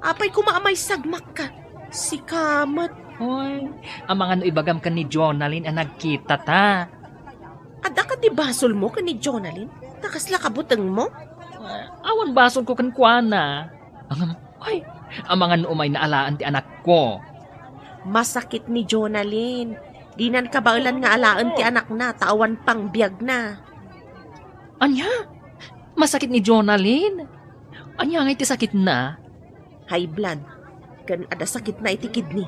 Apay koma a maisagmakka? Sika met. Hoy, amangan no ibagam ken ni Jonalyn a nagkitata. Adda kadi basolmo ken ni Jonalyn? Ta kasla kabutengmo? Ah, awan basolko kenkuana. Ngem, ay, amangan no umayna alaen ti anakko. Masakit ni Jonalyn. Dinan kabaelan nga alaen ti anakna ta awan pangbiagna. Ania? Masakit ni Jonalyn? Ania ngay ti sakitna? High blood. Ken adda sakitna iti kidney.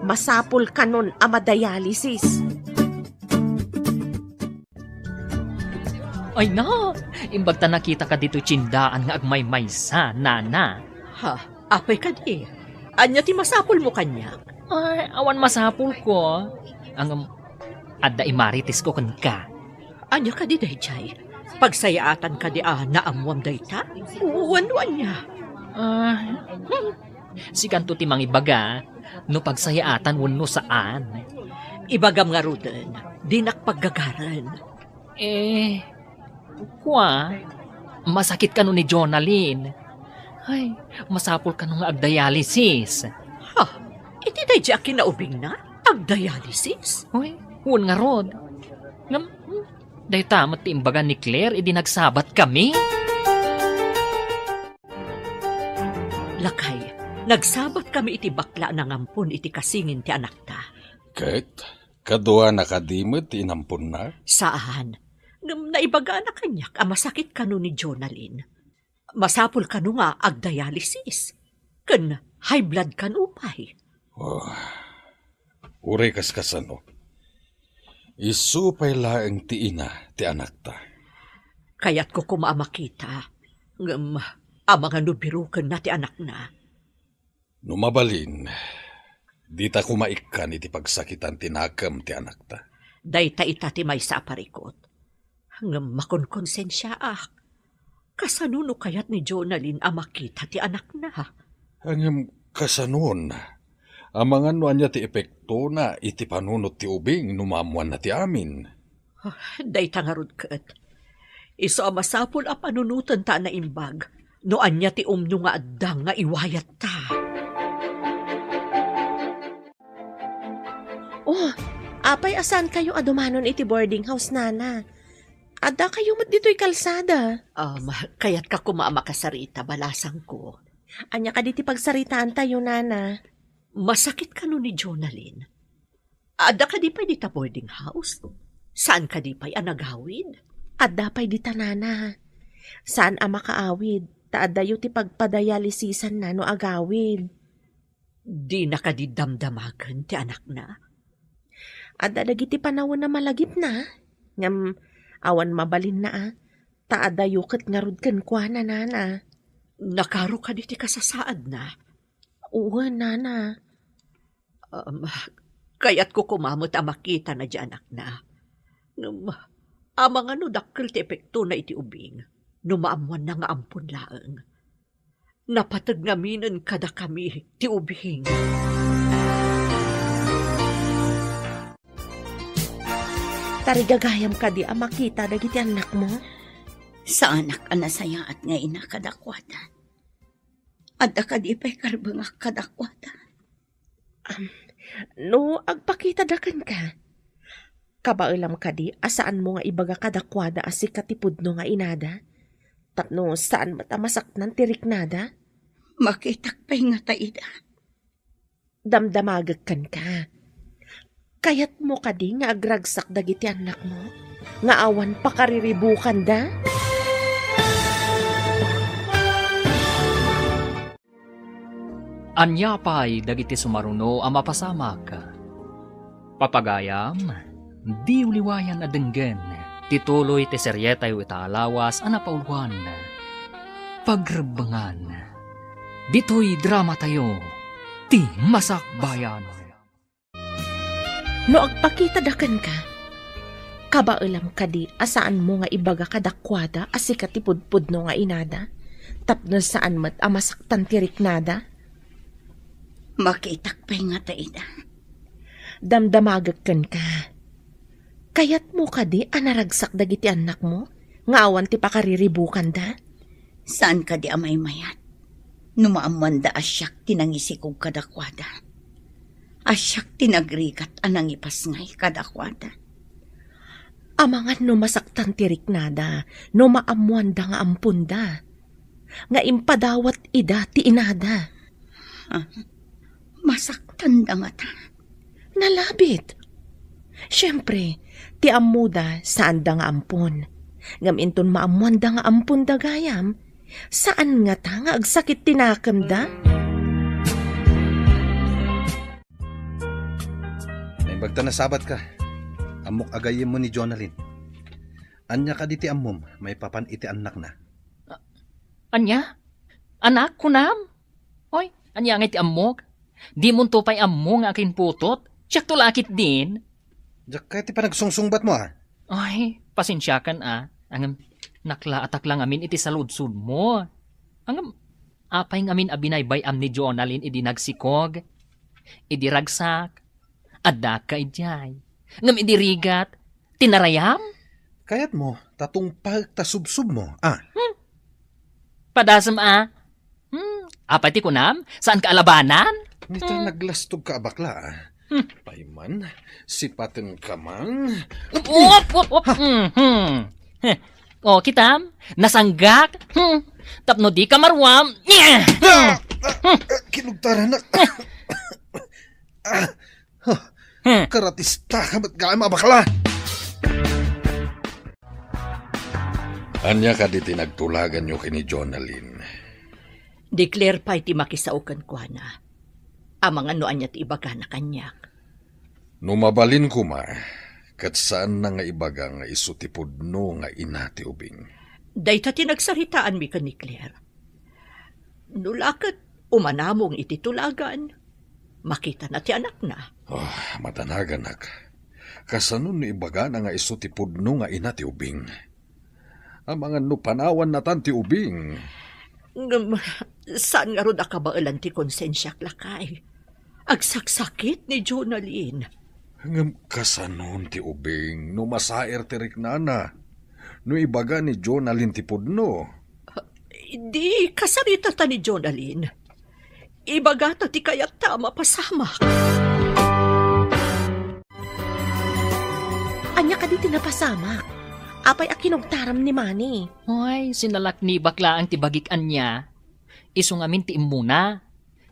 Masapul kanon a madialysis. Ay na, imbag ta nakitaka ditoy tiendaan nga agmaymaysa, nana. Ha? Apay kadi? Ania ti masapulmo kaniak? Ay, awan masapulko. Ngem, adda imaritesko kenka. Ania kadi daydiay? Pagsayaatan kadi a naammoam dayta? Wenno ania? Ah, hmm. Sikanto ti mangibaga no pagsayaatan wenno saan. Ibagam ngaruden, dinak paggagaren. Eh, kua, masakit kano ni Jonalyn. Ay, masapul kano nga agdialysis. Ha? Iti daydi a kinaubingna, agdialysis? Uy, wen ngarud. Ngem, hmm, dayta met ti imbaga ni Claire idi nagsabat kami. Lakay, nagsabat kami iti bakla a nangampon iti kasingin ti anakta. Ket, kaduana kadi met ti inamponna? Saan. Ngem naibagana kaniak a masakit kano ni Jonalyn. Masapul kano nga agdialysis. Ken high blood kano pay. Oh, uray kaskasano. Isu pay laeng ti ina ti anakta. Kayatko koma a makita. Ngem, amangan no birokenna ti anakna. No mabalin, dita koma ikkan iti pagsakitan ti nakem ti anakta. Dayta ita ti maysa a parikut. Ngem makonkonsensiaak. Kasano no kayat ni Jonalyn a makita ti anakna? Ngem kasanon? Amangan no ania ti epektona iti panunot ti ubing no maammoanna ti amin? Ah, dayta ngarud ket. Isu a masapul a panunoten ta a naimbag no ania ti umno nga adda nga iwayatta. Oh, apay a saankayo a dumanon iti boarding house, nana? Addakayo met ditoy kalsada. Um, kayatka koma a makasarita, balasangko. Ania kadi ti pagsaritaantayo, nana? Masakit kano ni Jonalyn? Adda kadi pay dita boarding house? Saan kadi pay a nagawid? Adda pay dita, nana. Saan a makaawid, ta addayo ti pagpadialysisanna no agawid. Dina kadi damdamagen ti anakna? Adda dagiti panawen a malagipna, ngem awan mabalinna a, ta addayo ket ngarud kenkuana, nana. Nakaro kadi ti kasasaadna? Wen, nana. Um, kayatko koma met a makitana diay anakna. Ngem, amangan no dakkel ti epektona iti ubing no maammoanna nga ampon laeng. Napateg ngaminen kadakami ti ubing. Tarigagayam kadi a makita dagiti annakmo? Saanak a nasayaat nga ina kadakuada. Adda kadi pay karbengak kadakuada? Am, no agpakita da kenka, Kabaelam kadi a saanmo nga ibaga kadakuada a sika ti pudno nga inada? Tapno saan met a masaktan ti riknada? Makitak pay ngata ida. Damdamagek kenka. Kayatmo kadi nga agragsak dagiti annakmo nga awan pakariribukanda? Ania pay dagiti sumaruno a mapasamak? Papagayam, diyo liwayan a denggen ti tuloy ti serietayo ita a lawas a napauloan, Pagrebbengan. Ditoy dramatayo, ti Masakbayan. No agpakitada kenka, kabaelam kadi a saanmo nga ibaga kadakuada a sika ti pudpudno nga inada, tapno saan met a masaktan ti riknada? Makitak pay ngata ida. Damdamagek kenka. Kayatmo kadi a naragsak dagiti annakmo nga awan ti pakariribukanda? Saan kadi a maymayat no maammoanda a siak ti nangisikog kadakuada, a siak ti nagrigat a nangipasngay kadakuada? Amangan no masaktan ti riknada no maammoanda nga amponda, nga impadawat ida ti inada. Ah, masaktanda ngata. Nalabit. Siempre, ti ammoda, saanda nga ampon. Ngem inton maammoanda nga amponda gayam, saan ngata nga agsakit ti nakemda? Naimbag ta nasabatka. Ammok a gayyemmo ni Jonalyn. Ania kadi ti ammom maipapan iti annakna? A-, ania? Anak, kunam? Oy, ania ngay ti ammok? Dimonto pay ammo nga akinputot? Siakto la ketdin. Diak kayat ti panagsungsungbatmo, a. Ay, pasensiakan, a. Ngem, naklaatak la ngamin iti saludsodmo. Ngem, apay ngamin a binaybay-am ni Jonalyn idi nagsikog? Idi ragsak, addaak idiay. Ngem idi rigat, tinarayam? Kayatmo, ta tungpaek ta subsubmo, a. Hmm. Padasem, a. Hmm, apay ti kunam? Saanka a labanan? Nita, hmm, naglastogka a bakla, a. Hmm. Pay man, sipatenka man. Op, op, op. Ha? Hmm, hmm. Heh. O, kitam? Nasanggak? Hmm. Tapno dika maruam. Ah! Ah! Ah! Kinugtaranak. Ah! Huh. Hmm. Karatistaka met gayam a bakla. Ania kadi ti nagtulaganyo ken ni Jonalyn? Ni Claire pay ti makisao kenkuana. Amangan no ania ti ibagana kaniak. No mabalin koma, ket saanna nga ibaga nga isu ti pudno nga ina ti ubing. Dayta ti nagsaritaanmi ken ni Claire. No la ket umanamong iti tulagan, makitana ti anakna. Oh, madanaganak. Kasano no ibagana nga isu ti pudno nga ina ti ubing? Amangan no panawanna tan ti ubing. Ngem, saan ngarud a kabaelan ti konsensiak, lakay. Agsaksakit ni Jonalyn. Ngem kasanon ti ubing no masair ti riknana? No ibaga ni Jonalyn ti pudno? Di kasaritata ni Jonalyn. Ibagata ti kayatta a mapasamak. Ania kadi ti napasamak? Apay a kinugtaram ni Manny? Ay, sinalaknibak laeng ti bagik ania. Isu ngamin ti immuna.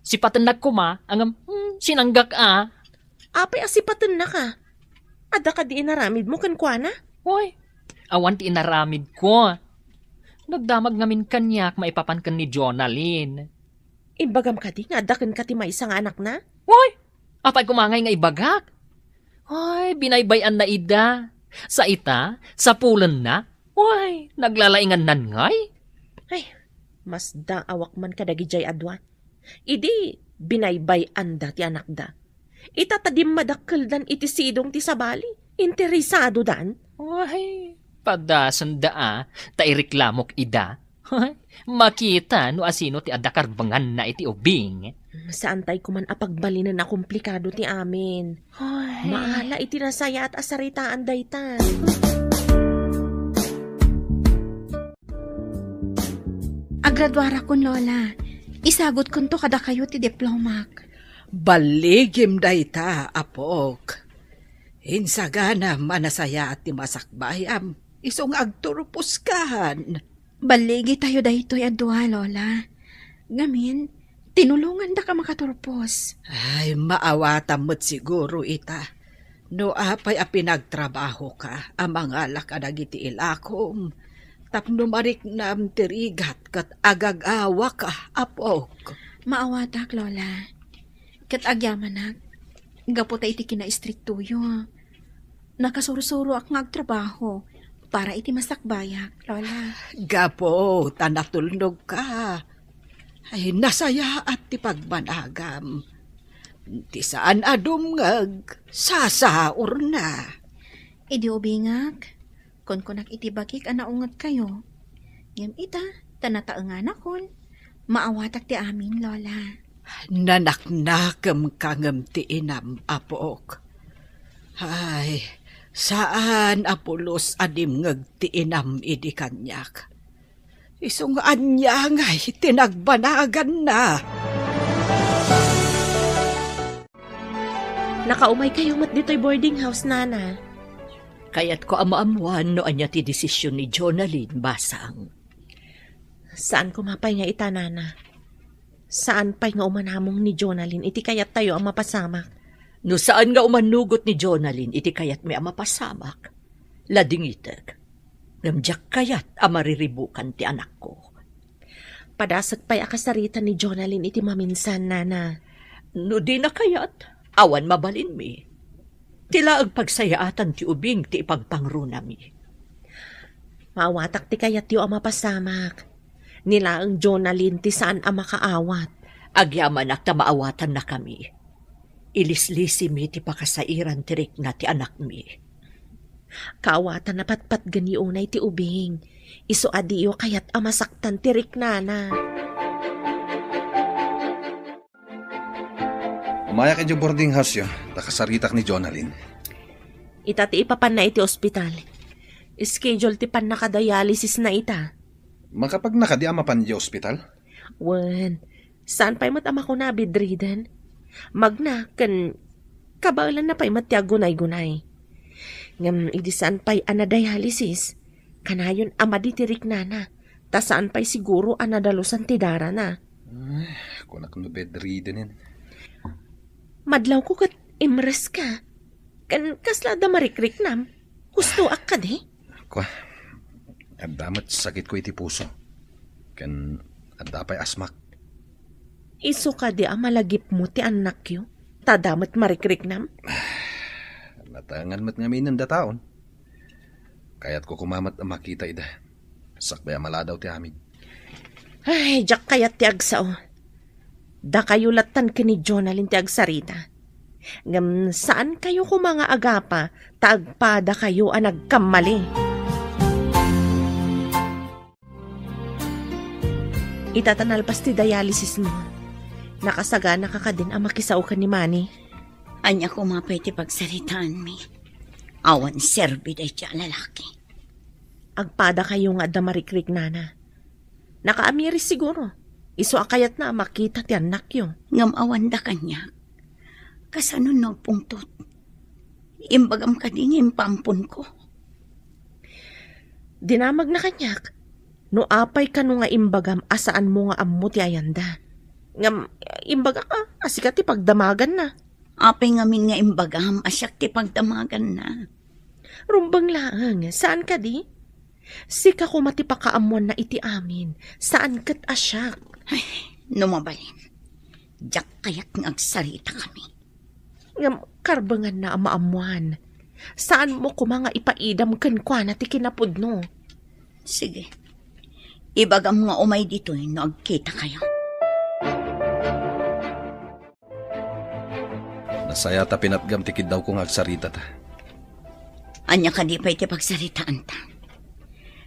Sipatennak koma, ngem, hmm, sinanggak a. Apay a sipatennaka? Adda kadi inaramidmo kenkuana? Oy, awan ti inaramidko. Nagdamag ngamin kaniak maipapan ken ni Jonalyn. Imbagam kadi nga adda kenka ti maysa nga anakna? Oy, apay koma ngay nga ibagak? Oy, binaybay-anna ida. Sa ita, sapulenna. Oy, naglalaingannan ngay. Ay, masdaawak man kadagijay a dua. Idi binaybay-anda ti anakda, ita ta dimmadakkeldan iti sidong ti sabali, interesadodan. Ay, padasenda a, ta ireklamok ida. Ay, makita no asino ti adda karbenganna iti ubing. Saantay koman a pagbalinen a komplikado ti amin. Ay. Maala iti nasayaat a saritaan dayta. Agraduarakon, Lola. Isagutkonto kadakayo ti diplomak. Balligim dayta, apok. Insaganam a nasayaat ti masakbayam, isu nga agturposkan. Balligitayo daytoy a dua, Lola. Ngamin, tinulongandaka makaturpos. Ay, maawatam met siguro ita. No apay a pinagtrabahoka a mangala kadagiti ilakom, tapno mariknam ti rigat ket agagawaka, apok. Maawatak, Lola. Ket agyamanak, gapu ta iti kinaistriktoyo, nakasursuroak nga agtrabaho para iti masakbayak, Lola. Gapu ta natulnogka. Ay, nasayaat ti pagbanagam. Ti saan a dumngeg, sasaurna. Idi ubingak, kunkunak iti bagik a naungetkayo. Ngem ita, ta nataenganakon, maawatak ti amin, Lola. Nanaknakemka ngem ti inam, apok. Ay, saan a pulos a dimngeg ti inam idi kaniak. Isu nga aniangay ti nagbanaganna. Nakaumaykayo met ditoy boarding house, Nana. Kayatko a maammoan no ania ti desisyon ni Jonalyn, basang. Saan koma pay nga ita, Nana. Saan pay nga umanamong ni Jonalyn iti kayattayo a mapasamak. No saan nga umanugot ni Jonalyn iti kayatmi a mapasamak, ladingitek. Ngem diak kayat a mariribukan ti anakko. Padasek pay a kasarita ni Jonalyn iti maminsan, Nana. No dina kayat, awan mabalinmi. Ti laeng pagsayaatan ti ubing ti ipagpangrunami. Maawatak ti kayatyo a mapasamak. Ni laeng Jonalyn ti saan a makaawat. Agyamanak ta maawatannakami. Ilislisimi ti pakasairan ti rikna ti anakmi. Kaawatan a patpatgenyo unay ti ubing. Isu a diyo kayat a masaktan ti riknana. Umayak idiay boarding house-yo, ta kasaritak ni Jonalyn. Ita ti ipapanna iti ospital. Schedule ti pannakadialysisna ita. Makapagna kadi a mapan idiay ospital? Wen, saan pay met a makuna a bedridden. Magna ken kabaelanna pay met ti aggunay-gunay. Ngem idi saan pay a nadialysis, kanayon a madi ti riknana, ta saan pay siguro a nadalusan ti darana. Ay, kunak no bedridden-en. Madlawko ket imreska. Ken kasla adda marikriknam? Hustoak kadi? Kua, adda met sakitko iti puso. Ken adda pay asmak. Isu kadi a malagipmo ti annakyo, ta adda met marikriknam? Natengan met ngamin dataon. Kayatko koma met a makita ida. Sakbay a maladaw ti amin. Ay, diak kayat ti agsao. Dakayo lattan ken ni Jonalyn ti agsarita. Ngem saankayo koma nga agapa ta agpadakayo a nagkammali. Ita ta nalpas ti dialysismo, nakasaganaka kadin a makisao ken ni Manny? Ania koma pay ti pagsaritaanmi? Awan serbi dayta a lalaki. Agpadakayo nga adda marikriknana. Nakaamiris siguro. Isu a kayatna a makita ti annakyo. Ngem awanda kaniak. Kasano no agpungtot? Imbagam kadi nga impaamponko? Dinamagna kaniak. No apay kano nga imbagam a saanmo nga ammo ti ayanda. Ngem, imbagak a, a sika ti pagdamaganna. Apay ngamin nga imbagam a siak ti pagdamaganna? Rumbeng laeng, saan kadi? Sika koma ti pakaammoanna iti amin, saan ket a siak. Ay, no mabalin, diak kayat nga agsaritakami. Ngem karbenganna a maammoan. Saanmo koma nga ipaidam kenkuana ti kinapudno. Sige. Ibagam nga umay ditoy no agkitakayo. Nasayaat a pinatgam ti kiddawko nga agsaritata. Ania kadi pay ti pagsaritaanta?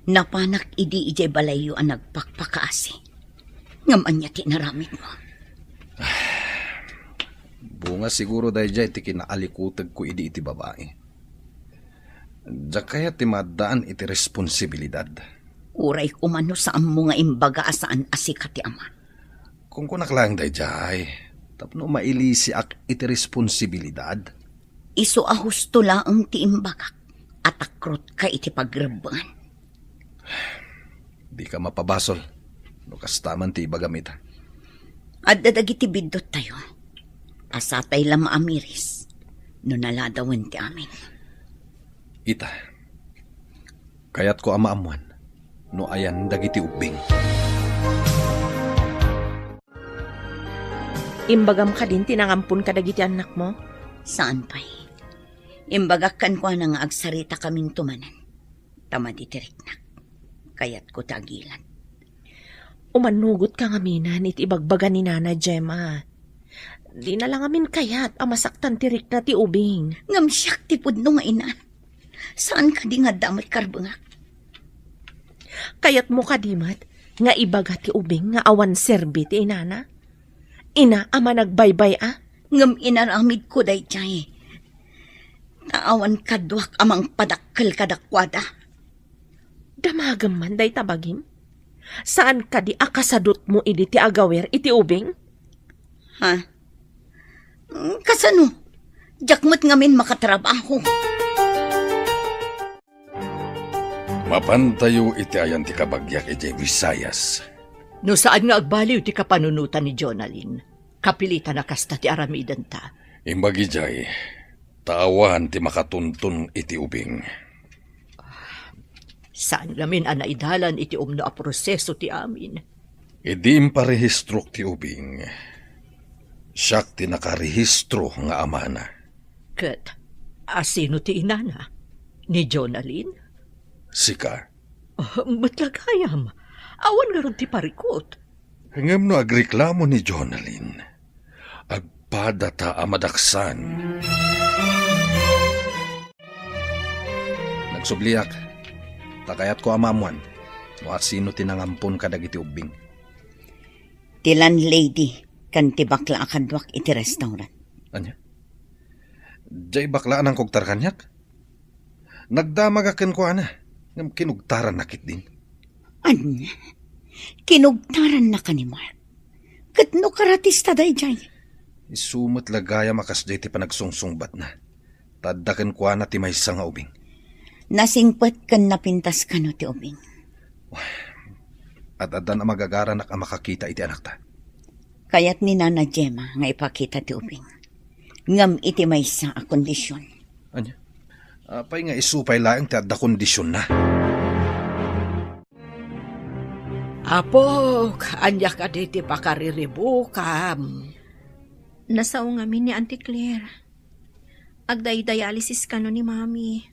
Napanak idi idiay balayyo a nagpakpakaasi. Ngem ania ti inaramidmo? Bunga siguro daydiay ti kinaalikutegko idi iti babai. Diak kayat ti maaddaan iti responsibilidad. Uray koma no saanmo nga imbaga a saan a sika ti ama. Kunkunak laeng daydiay, tapno mailisiak iti responsibilidad. Isu a husto laeng ti imbagak a takrotka iti pagrebbengan. Dika mapabasol no kasta man ti ibagam ita. Adda dagiti bidduttayo. Asatay la maamiris no naladawen ti amin. Ita, kayatko a maammuan no ayan dagiti ubbing. Imbagam kadin ti nangampon kadagiti annakmo? Saan pay. Imbagak kenkuana nga agsarita kaminto manen. Ta madi ti riknak. Kayatko ti agilad. Umannugotka ngamin iti ibagbaga ni Nana Gemma. Dina la ngamin kayat a masaktan ti rikna ti ubing. Ngem siak ti pudno nga ina. Saan kadi nga adda met karbengak? Kayatmo kadi met nga ibaga ti ubing nga awan serbi ti inana? Ina a managbaybay-a? Ngem inaramidko daydiay. Ta awan kaduak a mangpadakkel kadakuada. Damagem man dayta bagim? Saan kadi a kasadutmo idi ti agawer iti ubing? Ha? Mm, kasano? Diak met ngamin makatrabaho. Mapantayo iti ayan ti kabagiak idiay Visayas. No saan nga agbaliw ti kapanunotan ni Jonalyn, kapilitan a kasta ti aramidenta. Imbag idiay, ta awan ti makatuntun iti ubing. Saan ngamin a naidalan iti umno a proseso ti amin. Idi imparehistrok ti ubing, siak ti nakarehistro nga amana. Ket asino ti inana? Ni Jonalyn? Sika. Ah, met la gayam. Awan ngarud ti parikut. Ngem no agreklamo ni Jonalyn, agpadata a madaksan. Nagsubliak, ta kayatko a maammuan no asino ti nangampon kadagiti ubbing. Ti landlady ken ti bakla a kaduak iti restaurant. Ania? Diay bakla a nangkugtar kaniak? Nagdamagak kenkuana, ngem kinugtaranna ketdin. Ania? Kinugtarannaka ni Mark? Ket no karatista daydiay? Isu met la gayam a kasdiay ti panagsungsungbatna. Ta adda kenkuana ti maysa nga ubing. Nasingpet ken napintas kano ti ubing? Ad-addan a magagaranak a makakita iti anakta. Kayat ni Nana Gemma nga ipakita ti ubing. Ngem iti maysa a kondision. Ania? Apay nga isu pay laeng ti adda kondisionna? Apok, ania kadi ti pakariribukam? Nasao ngamin ni Auntie Claire. Agdaydialysis kano ni Mami.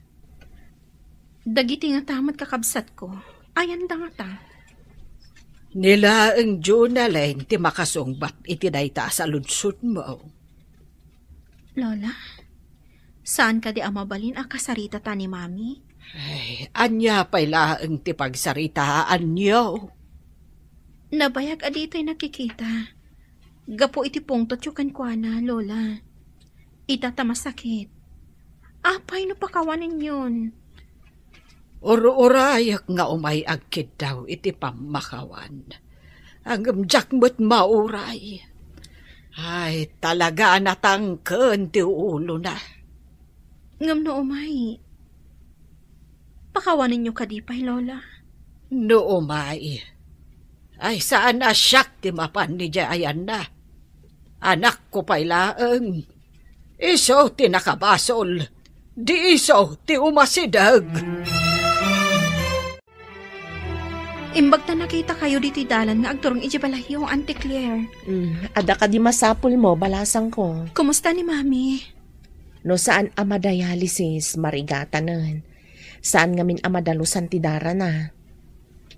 Dagiti ngata met kakabsatko, ayanda ngata? Ni laeng Jonalyn ti makasungbat iti dayta a saludsodmo. Lola, saan kadi a mabalin a kasaritata ni Mami? Ay, ania pay laeng ti pagsaritaanyo? Nabayag a ditay nakikita. Gapu iti pungtotyo kenkuana, Lola. Ita ta masakit. Apay no pakawanenyon? Ur-urayek nga umay agkiddaw iti pammakawan. Ngem diak met mauray. Ay, talaga a natangken ti ulona. Ngem no umay, pakawanenyo kadi pay, Lola? No umay, ay saan a siak ti mapan idiay ayanna. Anakko pay laeng. Isu ti nakabasol. Di isu ti umasideg. Imbag ta nakitakayo ditoy dalan nga agturong idiay balayyo, Auntie Claire. Mm, adda kadi masapulmo, balasangko? Kumusta ni Mami? No saan a madialysis, marigatanen. Saan ngamin a madalusan ti darana.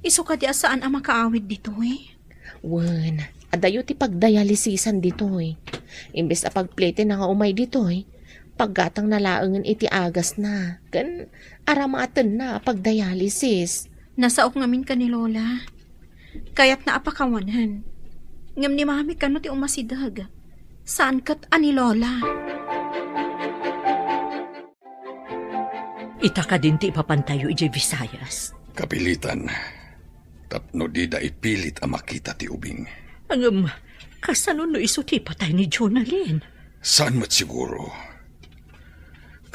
Isu kadi a saan a makaawid ditoy? Wen, adayo ti pagdialysisan ditoy. Imbes a pagpletenna nga umay ditoy, paggatangna laengen iti agasna, ken aramatenna a pagdialysis. Nasaok ngamin ken ni Lola. Kayatna a pakawanen. Ngem ni Mami kano ti umasideg. Saan ket a ni Lola. Ita kadin ti ipapantayo idiay Visayas? Kapilitan. Tapno dida ipilit a makita ti ubing. Ngem, kasano no isu ti ipatay ni Jonalyn? Saan met siguro?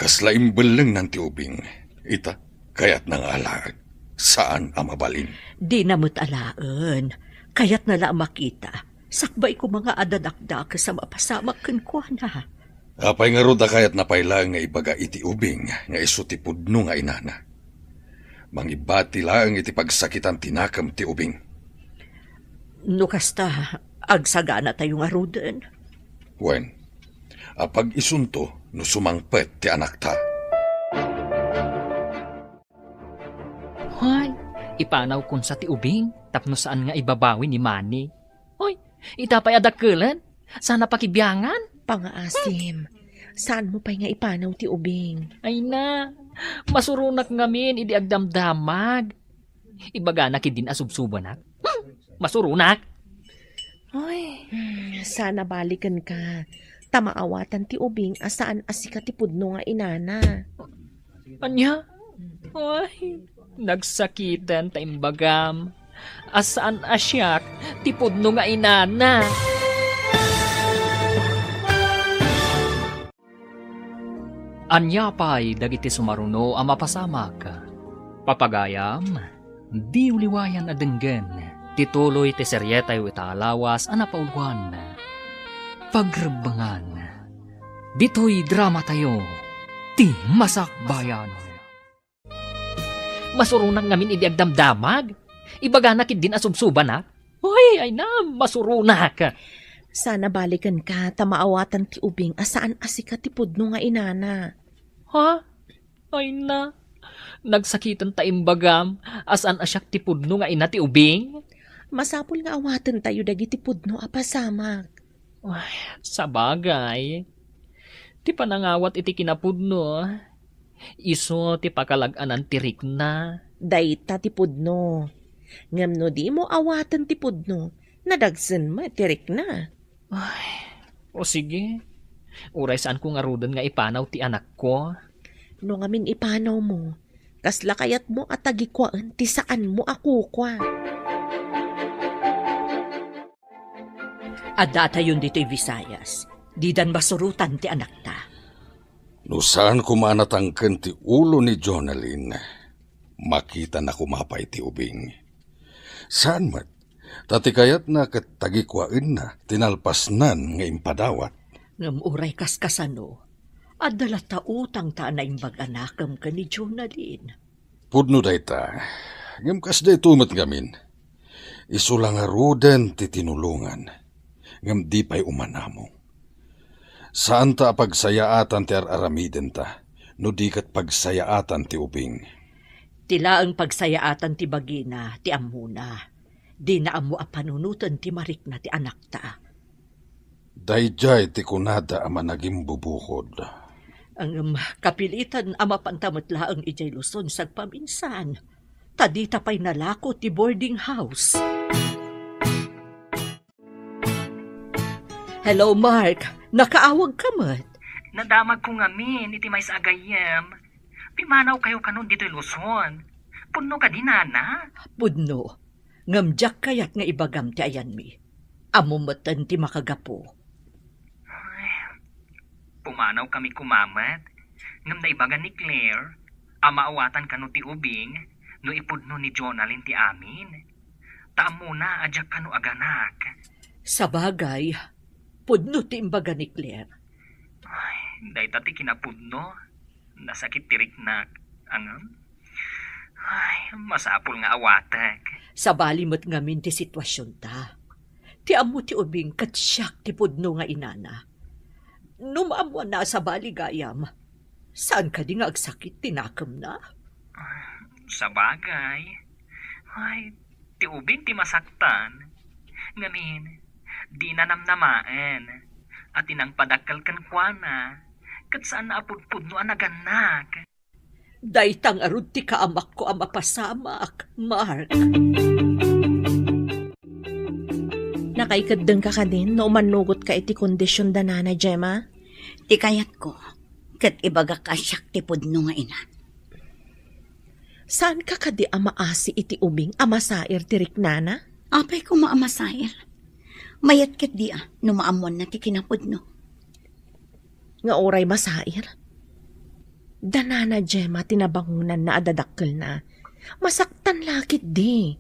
Kasla imbellengnan ti ubing. Ita, kayatna nga alaek. Saan a mabalin. Dina met alaen. Kayatna la a makita. Sakbay koma nga adda dakdakes a mapasamak kenkuana. Apay ngarud a kayatna pay laeng nga ibaga iti ubing nga isu ti pudno nga inana? Mangibati laeng iti pagsakitan ti nakem ti ubing. No kasta, agsaganatayo ngaruden. Wen, apag-isunto no sumangpet ti anakta. Hay, ipanawkon sa ti ubing tapno saan nga ibabawi ni Manny. Hoy, ita pay a dakkelen, saan a pakibiangan. Pangaasim, saanmo pay nga ipanaw ti ubing. Ay na, masuronak ngamin idi agdamdamag. Ibaganak idin a subsubanak. Hmm, masuronak. Ay, hmm, saan a balikenka. Ta maawatan ti ubing a saan a sika ti pudno nga inana. Ania? Ay, nagsakiten ta imbagam a saan a siak ti pudno nga inana. Ania pay dagiti sumaruno a mapasamak? Papagayam, diyo liwayan a denggen ti tuloy ti serietayo ita a lawas a napauloan, Pagrebbengan. Ditoy dramatayo, ti Masakbayan. Masuronak ngamin idi agdamdamag. Ibaganak idin a subsubanak. Uy, ay na, masuronak. Saan a balikenka ta maawatan ti ubing a saan a sika ti pudno nga inana. Ha? Ay na, nagsakiten ta imbagam a saan a siak ti pudno nga ina ti ubing. Masapul nga awatentayo dagiti pudno a pasamak. Ay, sabagay. Ti panangawat iti kinapudno, isu ti pakalag-anan ti rikna. Dayta ti pudno. Ngem no dimo awaten ti pudno, nadagsen met ti rikna. Ay, o sige. Uray saanko ngaruden nga ipanaw ti anakko. No ngamin ipanawmo, kasla kayatmo a tagikuaen ti saanmo a kukua? Addatayon ditoy Visayas, didan masurotan ti anakta. No saan koma a natangken ti ulo ni Jonalyn, makitana koma pay ti ubing. Saan met, ta ti kayatna ket tagikuaenna ti nalpasnan nga impadawat. Ngem uray kaskasano, adda latta utangta a naimbag a nakem ken ni Jonalyn. Pudno dayta, ngem kasdayto met ngamin. Isu la ngaruden ti tinulongan, ngem di pay umanamong. Saanta a pagsayaatan ti ar-aramidenta, no di ket pagsayaatan ti ubing. Ti laeng pagsayaatan ti bagina ti ammona. Dina ammo a panunoten ti marikna ti anakta. Daydiay ti kunada a managimbubukod. Ngem kapilitan a mapanta met laeng idiay Luzon sagpaminsan, ta dita pay nalako ti boarding house. Hello, Mark. Nakaawagka met? Nadamagko ngamin iti maysa a gayyem. Pimanawkayo kanon ditoy Luzon. Pudno kadi, nana? Pudno. Ngem diak kayat nga ibagam ti ayanmi. Ammom metten ti makagapu. Ay, pumanawkami koma met, ngem naibaga ni Claire a maawatan kano ti ubing no ipudno ni Jonalyn ti amin. Ta ammona a diak kano aganak. Sabagay, pudno ti imbaga ni Claire. Ay, dayta ti kinapudno. Nasakit ti riknak. Ngem, ay, masapul nga awatek. Sabali met ngamin ti situasionta. Ti ammo ti ubing ket siak ti pudno nga inana. No maammoanna a sabali gayam, saan kadi nga agsakit ti nakemna? Sabagay. Ay, ti ubing ti masaktan. Ngamin, dina namnamaen a ti nangpadakkel kenkuana, ket saanna a pudpudno a nagannak. Dayta ngarud ti kaamakko a mapasamak, Mark. Nakaikeddengka kadin no umannugotka iti kondision da Nana Gemma? Ti kayatko, ket ibagak a siak ti pudno nga ina. Saanka kadi a maasi iti ubing a masair ti riknana? Apay koma a masair? Mayat ketdi a no maammoanna ti kinapudno. Nga uray masair? Da Nana Gemma ti nabangonanna a dadakkelna. Masaktan la ketdi.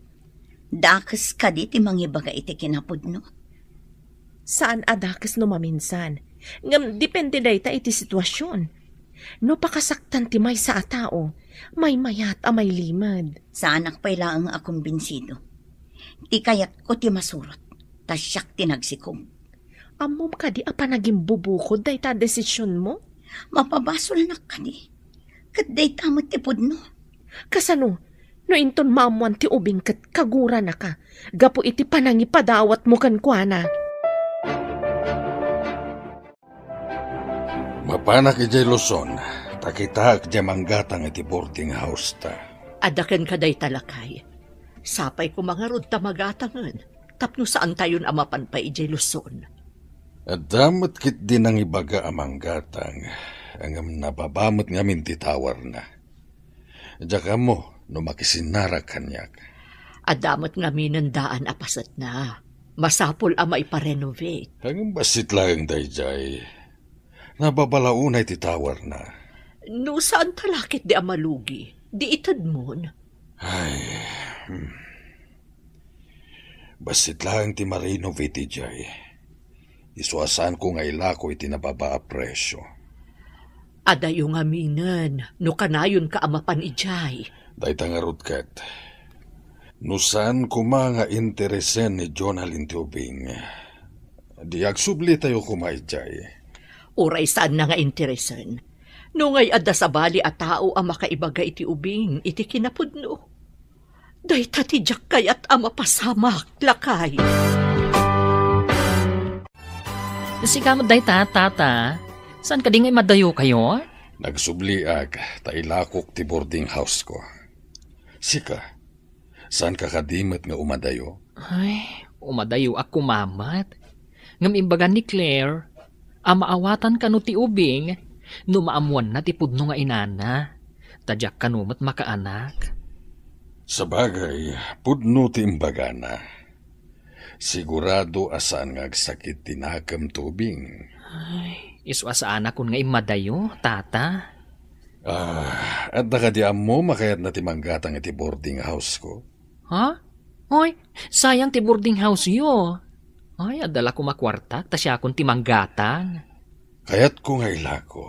Dakes kadi ti mangibaga iti kinapudno? Saan a dakes no maminsan. Ngem depende dayta iti situasion. No pakasaktan ti maysa a tao, maymayat a mailimed. Saanak pay laeng a kumbinsido. Ti kayatko ti masurot, ta siak ti nagsikog. Ammom kadi a panagimbubukod dayta a desisionmo? Mapabasolnak kadi. Ket dayta met ti pudno. Kasano? No inton maammoan ti ubing ket kaguranaka gapu iti panangipadawatmo kenkuana. Mapanak idiay Luzon, ta kitaek diay manggatang iti boarding house ta. Adda kenka dayta, lakay. Sapay koma ngarud ta magatangen, tapno saantayon a mapan pay idiay Luzon. Adda met ketdi nangibaga a manggatang, ngem nababa met ngamin ti towerna. Diak ammo no makisinnarak kaniak. Adda met ngaminen daan a pasetna. Masapul a maiparenovate. Ngem bassit laeng daydiay. Nababa la unay ti towerna. No saanta la ketdi a malugi, di itedmon. Ay, hmm. Bassit laeng ti ma-renovate idiay. Isu a saanko nga ilako iti nababa a presio. Adayo ngaminen no kanayonka a mapan idiay. Dayta ngarud ket, no saan koma nga interesen ni Jonalyn ti ubing, di agsublitayo koma idiay. Uray saanna nga interesen, no ngay adda sabali a tao a makaibaga iti ubing iti kinapudno. Dayta ti diak kayat a mapasamak, lakay. Sika met dayta, tata. Saan kadi nga imadayokayo? Nagsubliak ta ilakok ti boarding house ko. Sika, saanka kadi met nga umadayo? Ay, umadayoak koma met. Ngem imbagan ni Claire a maawatan kano ti ubing no maammoanna ti pudno nga inana, ta diak kano met makaanak. Sabagay, pudno ti imbagana. Sigurado a saan nga agsakit ti nakem ti ubing. Ay, isu a saanakon nga immadayo, tata. Ah, adda kadi ammo makayatna ti manggatang iti boarding house ko? Ha? Hoy, sayang ti boarding house yo. Ay, adda la koma kuartak ta siakon ti manggatang. Kayatko nga ilako,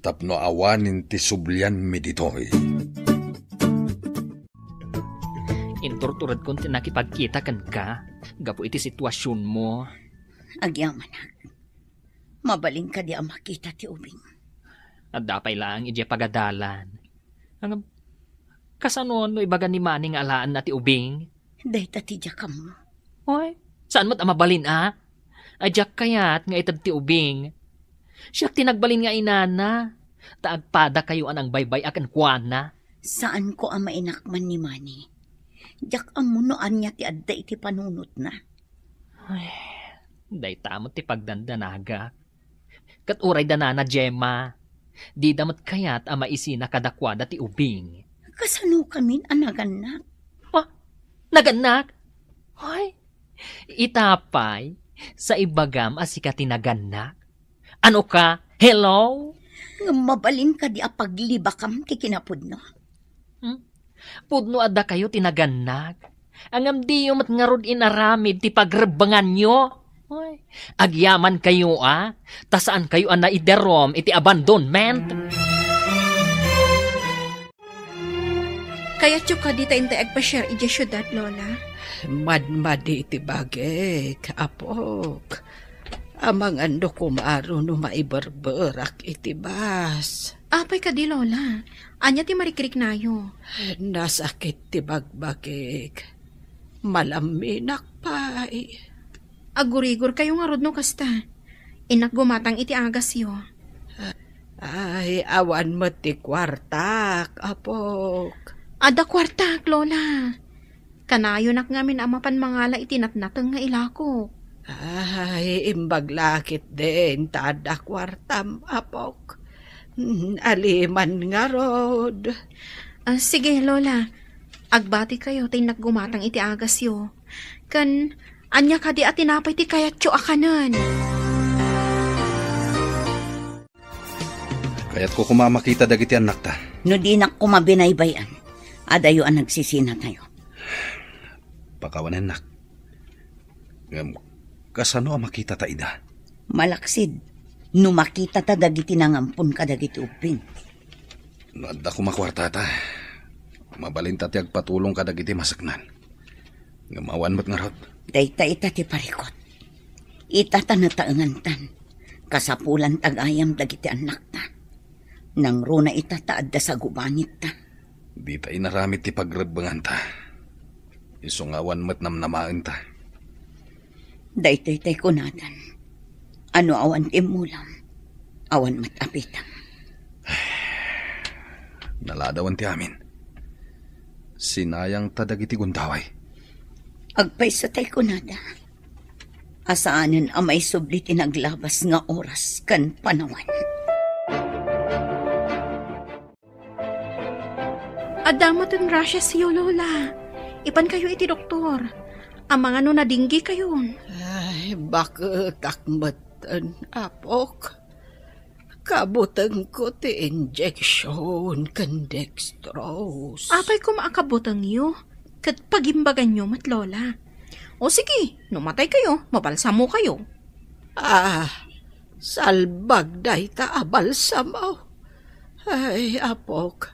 tapno awanen ti sublianmi ditoy. Inturturedkon ti nakipagkita kenka, gapu iti situasionmo. Agyamanak. Mabalin kadi a makita ti ubing? Adda pay laeng idiay pagadalan. Ngem, kasano no ibaga ni Manny nga alaenna ti ubing? Dayta ti diak ammo. Oy, saan met a mabalin a? A diak kayat nga ited ti ubing. Siak ti nagbalin nga inana, ta agpadakayo a nangbaybay-a kenkuana. Saanko a mainakman ni Manny. Diak ammo no ania ti adda iti panunotna. Ay, dayta met ti pagdandanagak. Ket uray da Nana Gemma, dida met kayat a maisina kadakuada ti ubing. Kasanokamin a nagannak? Ah, nagannak? Ay, ita pay, sa ibagam a sika ti nagannak? Ano ka? Hello? Ngem mabalin kadi a paglibakam ti kinapudno? Hmm? Pudno a dakayo ti nagannak. Ngem diyo met ngarud inaramid ti pagrebbenganyo. Oy, agyamankayo a, ta saankayo a naidarum iti abandonment. Kayatyo kadi ta intay agpasiar idiay siudad, Lola? Madmadi ti bagik, apok. Amangan no kumaro no maiberberak iti bus. Apay kadi, Lola? Ania ti marikriknayo? Nasakit ti bagbagik. Malamminak pay. Agurigorkayo ngarud no kasta. Innak gumatang iti agasyo. Ay, awan met ti kuartak, apok. Adda kuartak, Lola. Kanayonak ngamin a mapan mangala iti natnateng nga ilakok. Ay, imbag la ketdin ta adda kuartam, apok. Mm, aliman ngarud. Ah, sige, Lola. Agbatikayo ta innak gumatang iti agasyo. Ken, ania kadi a tinapay ti kayatyo a kanen? Kayatko koma a makita dagiti annakta. No dinak koma binaybay-an, adayo a nagsisinatayo. Pakawanennak. Ngem, kasano a makitata ida? Malaksid, no makitata dagiti nangampon kadagiti ubbing. No adda koma kuartata, mabalinta ti agpatulong kadagiti maseknan. Ngem awan met ngarud. Dayta ita ti parikut. Ita ta nataengantan. Kasapulan ta gayam dagiti annakta. Nangruna ita ta adda sagubangitta. Dita inaramid ti pagrebbenganta. Isu nga awan met namnamaenta. Daytoy tay kunadan. Ano awan ti immulam, awan met apitam. Naladawan ti amin. Sinayangta dagiti gundaway. Agpayso tay kunada. Asaanen a maisubli ti naglabas nga oras ken panawen. Adda metten rashes yo, Lola. Ipankayo iti doktor. Amangan no nadinggikayon. Ay, baketak metten, apok. Kabutengko ti injection ken dextrose. Apay koma a kabutengyo? Ket pagimbaganyo met, Lola. O sige, no mataykayo, mabalsamokayo. Ah, salbag dayta a balsamo. Ay, apok,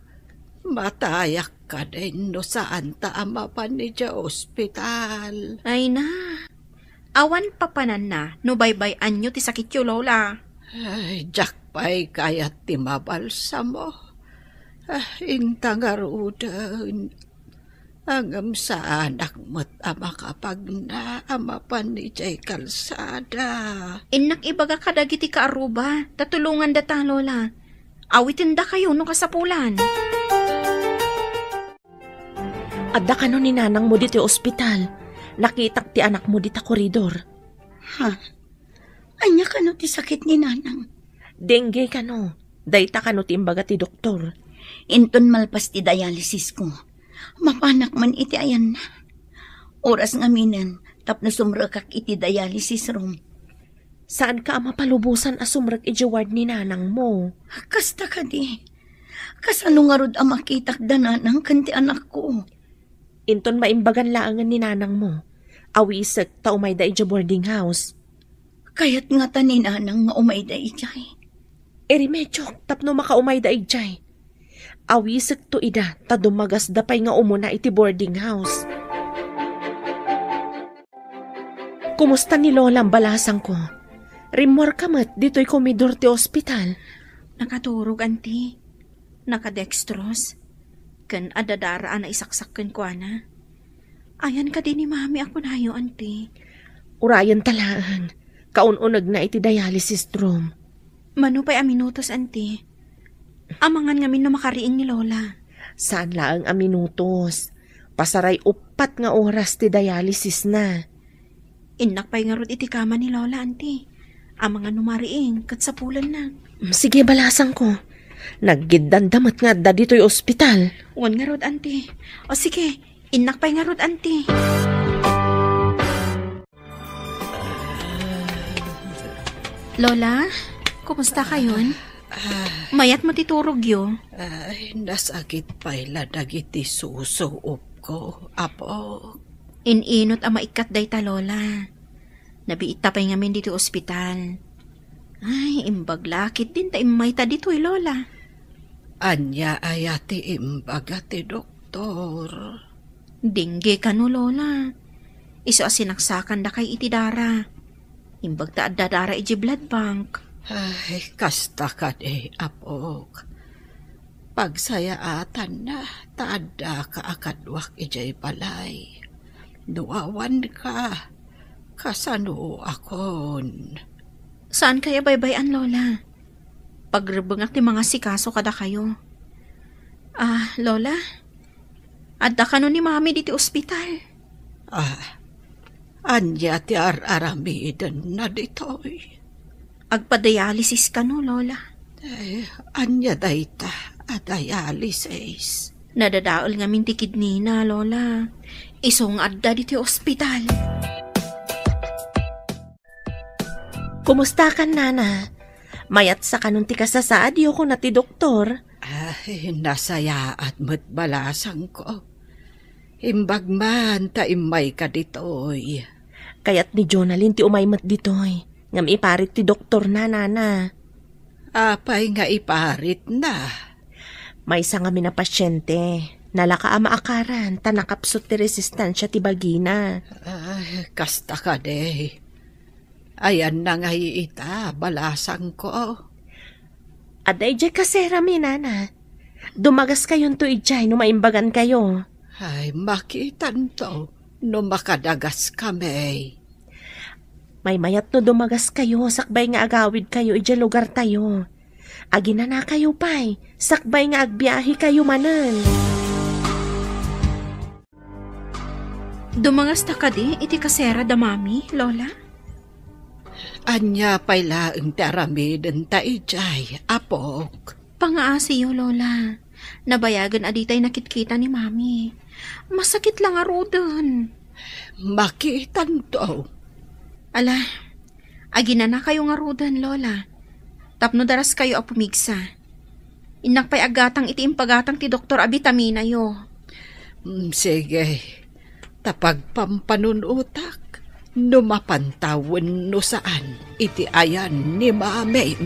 matayak kadin no saanta a mapan idiay ospital. Ay na, awan papananna no baybay-anyo ti sakityo, Lola. Ay, diak pay kayat ti mabalsamo. Ah, inta ngaruden. Ngem saanak met a makapagna a mapan idiay kalsada. Innak ibaga kadagiti kaarruba, ta tulongandata, Lola. Awitendakayo no kasapulan. Adda kano ni nanangmo ditoy ospital. Nakitak ti anakmo dita koridor. Ha? Ania kano ti sakit ni nanang? Dengue kano. Dayta kano ti imbaga ti doktor. Inton malpas ti dialysis ko, mapanak man iti ayanna. Oras ngaminen tapno sumrekak iti dialysis room. Saanka a mapalubosan a sumrek idiay ward ni nanangmo. Kasta kadi. Kasano ngarud a makitak da nanang ken ti anakko? Inton maimbagan laengen ni nanangmo, awisek ta umayda idiay boarding house. Kayat ngata ni nanang nga umayda idiay. Iremediok tapno makaumayda idiay. Awisekto ida ta dumagasda pay nga umuna iti boarding house. Kumusta ni Lola, balasangko? Rimmuarka met ditoy komidor ti ospital. Nakaturog, Auntie. Nakadextrose. Ken adda dara a naisaksak kenkuana. Ayan kadi ni Mami a kunayo, Auntie? Urayen ta laeng. Kaun-unegna iti dialysis room. Mano pay a minutos, Auntie? Amangan ngamin no makariing ni Lola. Saan laeng a minutos. Pasaray uppat nga oras ti dialysis na. Innak pay ngarud iti kama ni Lola, Auntie. Amangan no mariing, ket sapulanna. Mm, sige, balasangko. Naggiddanda met nga adda ditoy ospital. Wen ngarud, Auntie. O sige, innak pay ngarud, Auntie. Lola, kumusta kayon? Ah. Mayat mo ti turogyo? Ay, nasakit pay la dagiti susuopko, apo. In-inot a maikkat dayta, Lola. Nabiitta pay ngamin ditoy ospital. Ay, imbag la ketdin ta immayta ditoy, Lola. Ania aya ti imbaga ti doktor? Dengue kano, Lola. Isu a sinaksakan dakay iti dara. Imbag ta adda dara idiay blood bank. Ay, kasta kadi, apok. Pagsayaatanna ta addaka a kaduak idiay balay. No awanka, kasanoakon? Saan kaya baybay-an, Lola? Pagrebbengak ti mangasikaso kadakayo. Ah, Lola? Adda kano ni Mami diti ospital? Ah, ania ti ar-aramidenna ditoy? Agpadialysis kano, Lola? Eh, ania dayta a dialysis? Nadadael ngamin ti kidneyna, Lola. Isu nga adda ditoy ospital. Kumustakan, Nana? Mayat sa kanon ti kasasaadyo, kuna ti doktor. Ay, nasayaat met balasangko. Imbag man ta immayka ditoy. Kayat ni Jonalyn ti umay met ditoy. Ngem iparit ti doktor na, nana. Apay nga iparitna? Maysa ngamin a pasyente. Nalaka a maakaran ta nakapsut ti resistansya ti bagina. Ay, kasta kadi. Ayanna ngay ita, balasangko. Adda idiay kaserami, nana. Dumagaskayonto idiay no maimbagankayo. Ay, makitanto no makadagaskami. Maymayat no dumagaskayo sakbay nga agawidkayo idiay lugartayo. Aginanakayo pay, sakbay nga agbiahekayo manen. Dumangasta kadi iti kasera da Mami, Lola? Ania pay laeng ti aramidenta idiay, apok? Pangaasiyo, Lola. Nabayagen a ditay nakitkita ni Mami. Masakit la ngaruden. Makitanto. Ala, aginanakayo ngaruden, Lola. Tapno daraskayo a pumigsa. Innak pay aggatang iti impagatang ti doktor a bitaminayo. Mm, sige. Ta pagpampanunotak no mapantawen no saan iti ayan ni Mami.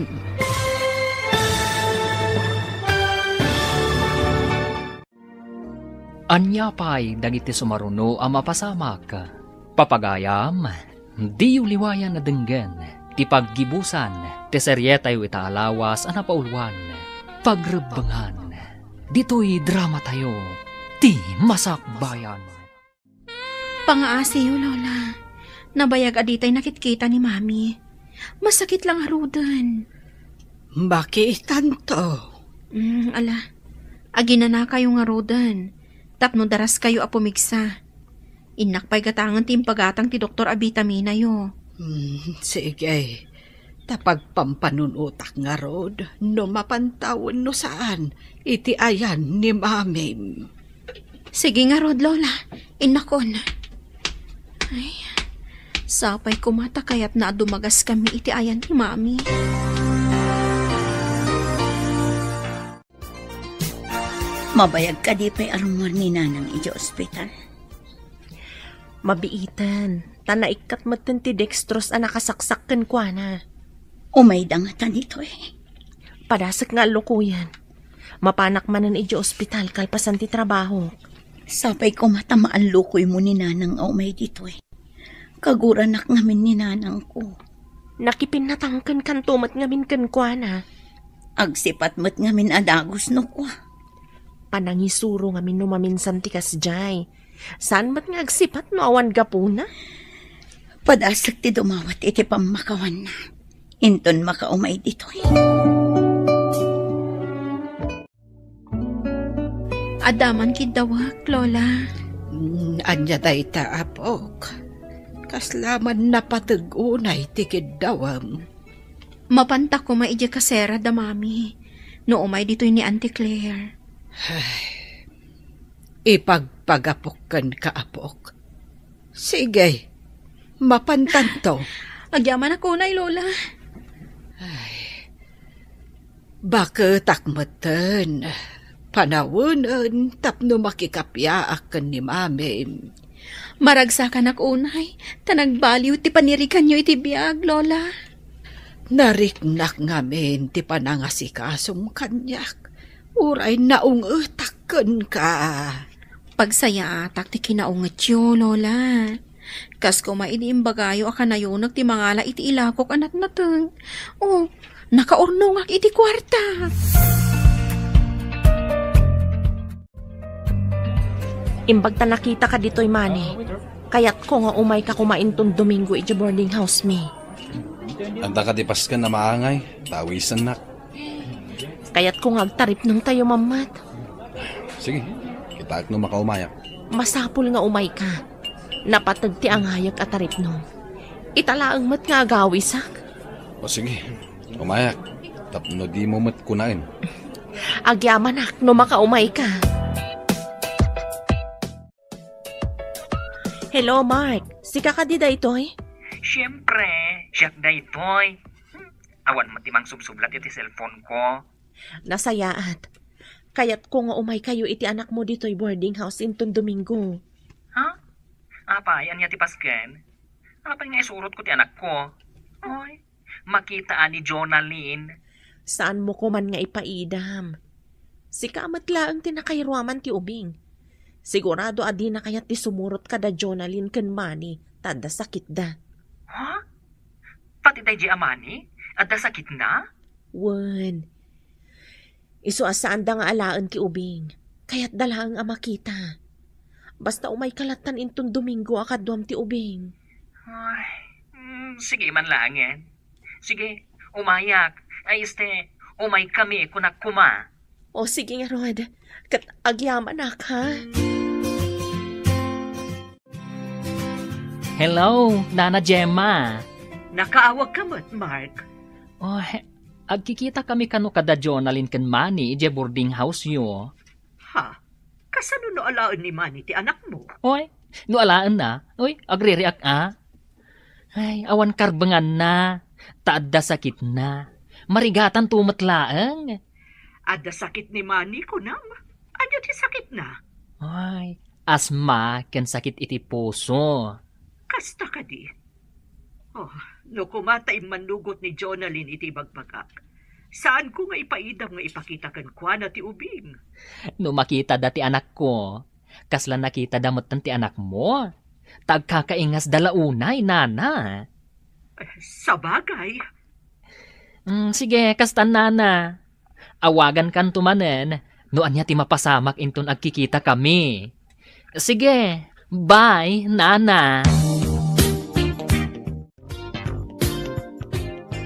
Ania pay dagiti sumaruno a mapasamak? Papagayam, diyo liwayan a denggen ti paggibusan ti serietayo ita a lawas a napauluan, Pagrebbengan. Ditoy dramatayo, ti Masakbayan. Pangaasiyo, Lola. Nabayag a ditay nakitkita ni Mami. Masakit la ngaruden. Makitanto. Mm, ala. Aginanakayo ngaruden. Tapno daraskayo a pumigsa. Innak pay gatangen ti impagatang ti doktor a bitaminayo. Hmm, sige. Ta pagpampanunotak ngarud no mapantawen no saan iti ayan ni Mamim. Sige ngarud, Lola. Innakon. Ay, sapay koma ta kayatna a dumagaskami iti ayan ni Mami. Mabayag kadi pay a rummuar ni Nanang idiay ospital? Mabiiten, ta naikkat metten ti dextrose a nakasaksak kenkuana. Umayda ngata ditoy? Padasek nga allukoyen. Mapanak manen idiay ospital kalpasan ti trabahok. Sapay koma ta maallukoymo ni Nanang a umay ditoy. Kaguranak ngamin ni nanangko. Nakipinnatangkenkanto met ngamin kenkuana. Agsipat met ngamin a dagus no kua. Panangisuro ngamin no maminsan ti kasdiay. Saan met nga agsipat no awan gapuna? Padasek ti dumawat iti pammakawanna. Inton makaumay ditoy. Adda man kiddawek, Lola. Mm, ania dayta, apok? Kasla man napateg unay ti kiddawem? Mapanta koma idiay kasera da Mami, no umay ditoy ni Auntie Claire. Ay, ipagpagapok kenka, apok. Sige, mapantanto. Agyamanak unay, Lola. Ay, baketak metten. Panawenen tapno makikapiaak ken ni Mamim. Maragsakanak unay, ta nagbaliw ti panirikanyo iti biag, Lola. Nariknak ngamin ti panangasikasom kaniak, uray naungetak kenka. Pagsayaatak ti kinaungetyo, Lola. Kas koma idi imbagayo a kanayonak ti mangala iti ilakok a natnateng. O, nakaurnongak iti kuarta. Imbag ta nakitaka ditoy, Manny. Kayatko nga umayka koma inton Domingo iti boarding house mi. Adda kadi pasken a maangay, ta awisennak. Kayatko nga agtaripnongtayo mammet. Sige, kitaek no makaumayak. Masapul nga umayka. Napateg ti angayek a taripnong. Ita laeng met nga agawisak. O sige, umayak. Tapno dimo met kunaen. Agyamanak no makaumayka. Hello, Mark. Sika kadi daytoy? Siempre, siak daytoy. Awan met ti mangsubsublat iti cellphone-ko. Nasayaat. Kayatko nga umaykayo iti anakmo ditoy boarding house inton Domingo. Ha? Apay, ania ti pasken? Apay nga isurotko ti anakko? Oy, makita a ni Jonalyn. Saanmo koman nga ipaidam. Sika met laeng ti nakairuaman ti ubing. Sigurado a dina kayat ti sumurot kada Jonalyn ken Manny, ta adda sakitda. Ha? Pati daydi a Manny, adda sakitna? Wen. Isu a saanda nga alaen ti ubing. Kayatda laeng a makita. Basta umayka lattan inton Domingo a kaduam ti ubing. Ay, mm, sige man laengen. Sige, umayak. Ay, este, umaykami, kunak koma. O, sige ngarud. Ket agyamanak, ha? Hello, Nana Gemma. Nakaawagka met, Mark. Oh, he-, agkikitakami kano kada Jonalyn ken Manny idiay boarding house-yo. Ha? Kasano no alaen ni Manny ti anakmo? Oy, no alaenna, oy, agririak a. Ay, awan karbenganna, ta adda sakitna. Marigatanto met laeng. Adda sakit ni Manny, kunam? Ania ti sakitna? Ay, asma ken sakit iti puso. Kasta kadi? Oh, no koma ta immannugot ni Jonalyn iti ibagbagak, saanko nga ipaidam nga ipakita kenkuana ti ubing. No makitada ti anakko, kasla nakitada metten ti anakmo? Ta agkakaingasda la unay, nana. Eh, sabagay. Mm, sige, kastan, nana. Awagankanto manen no ania ti mapasamak inton agkikitakami. Sige, bye, nana.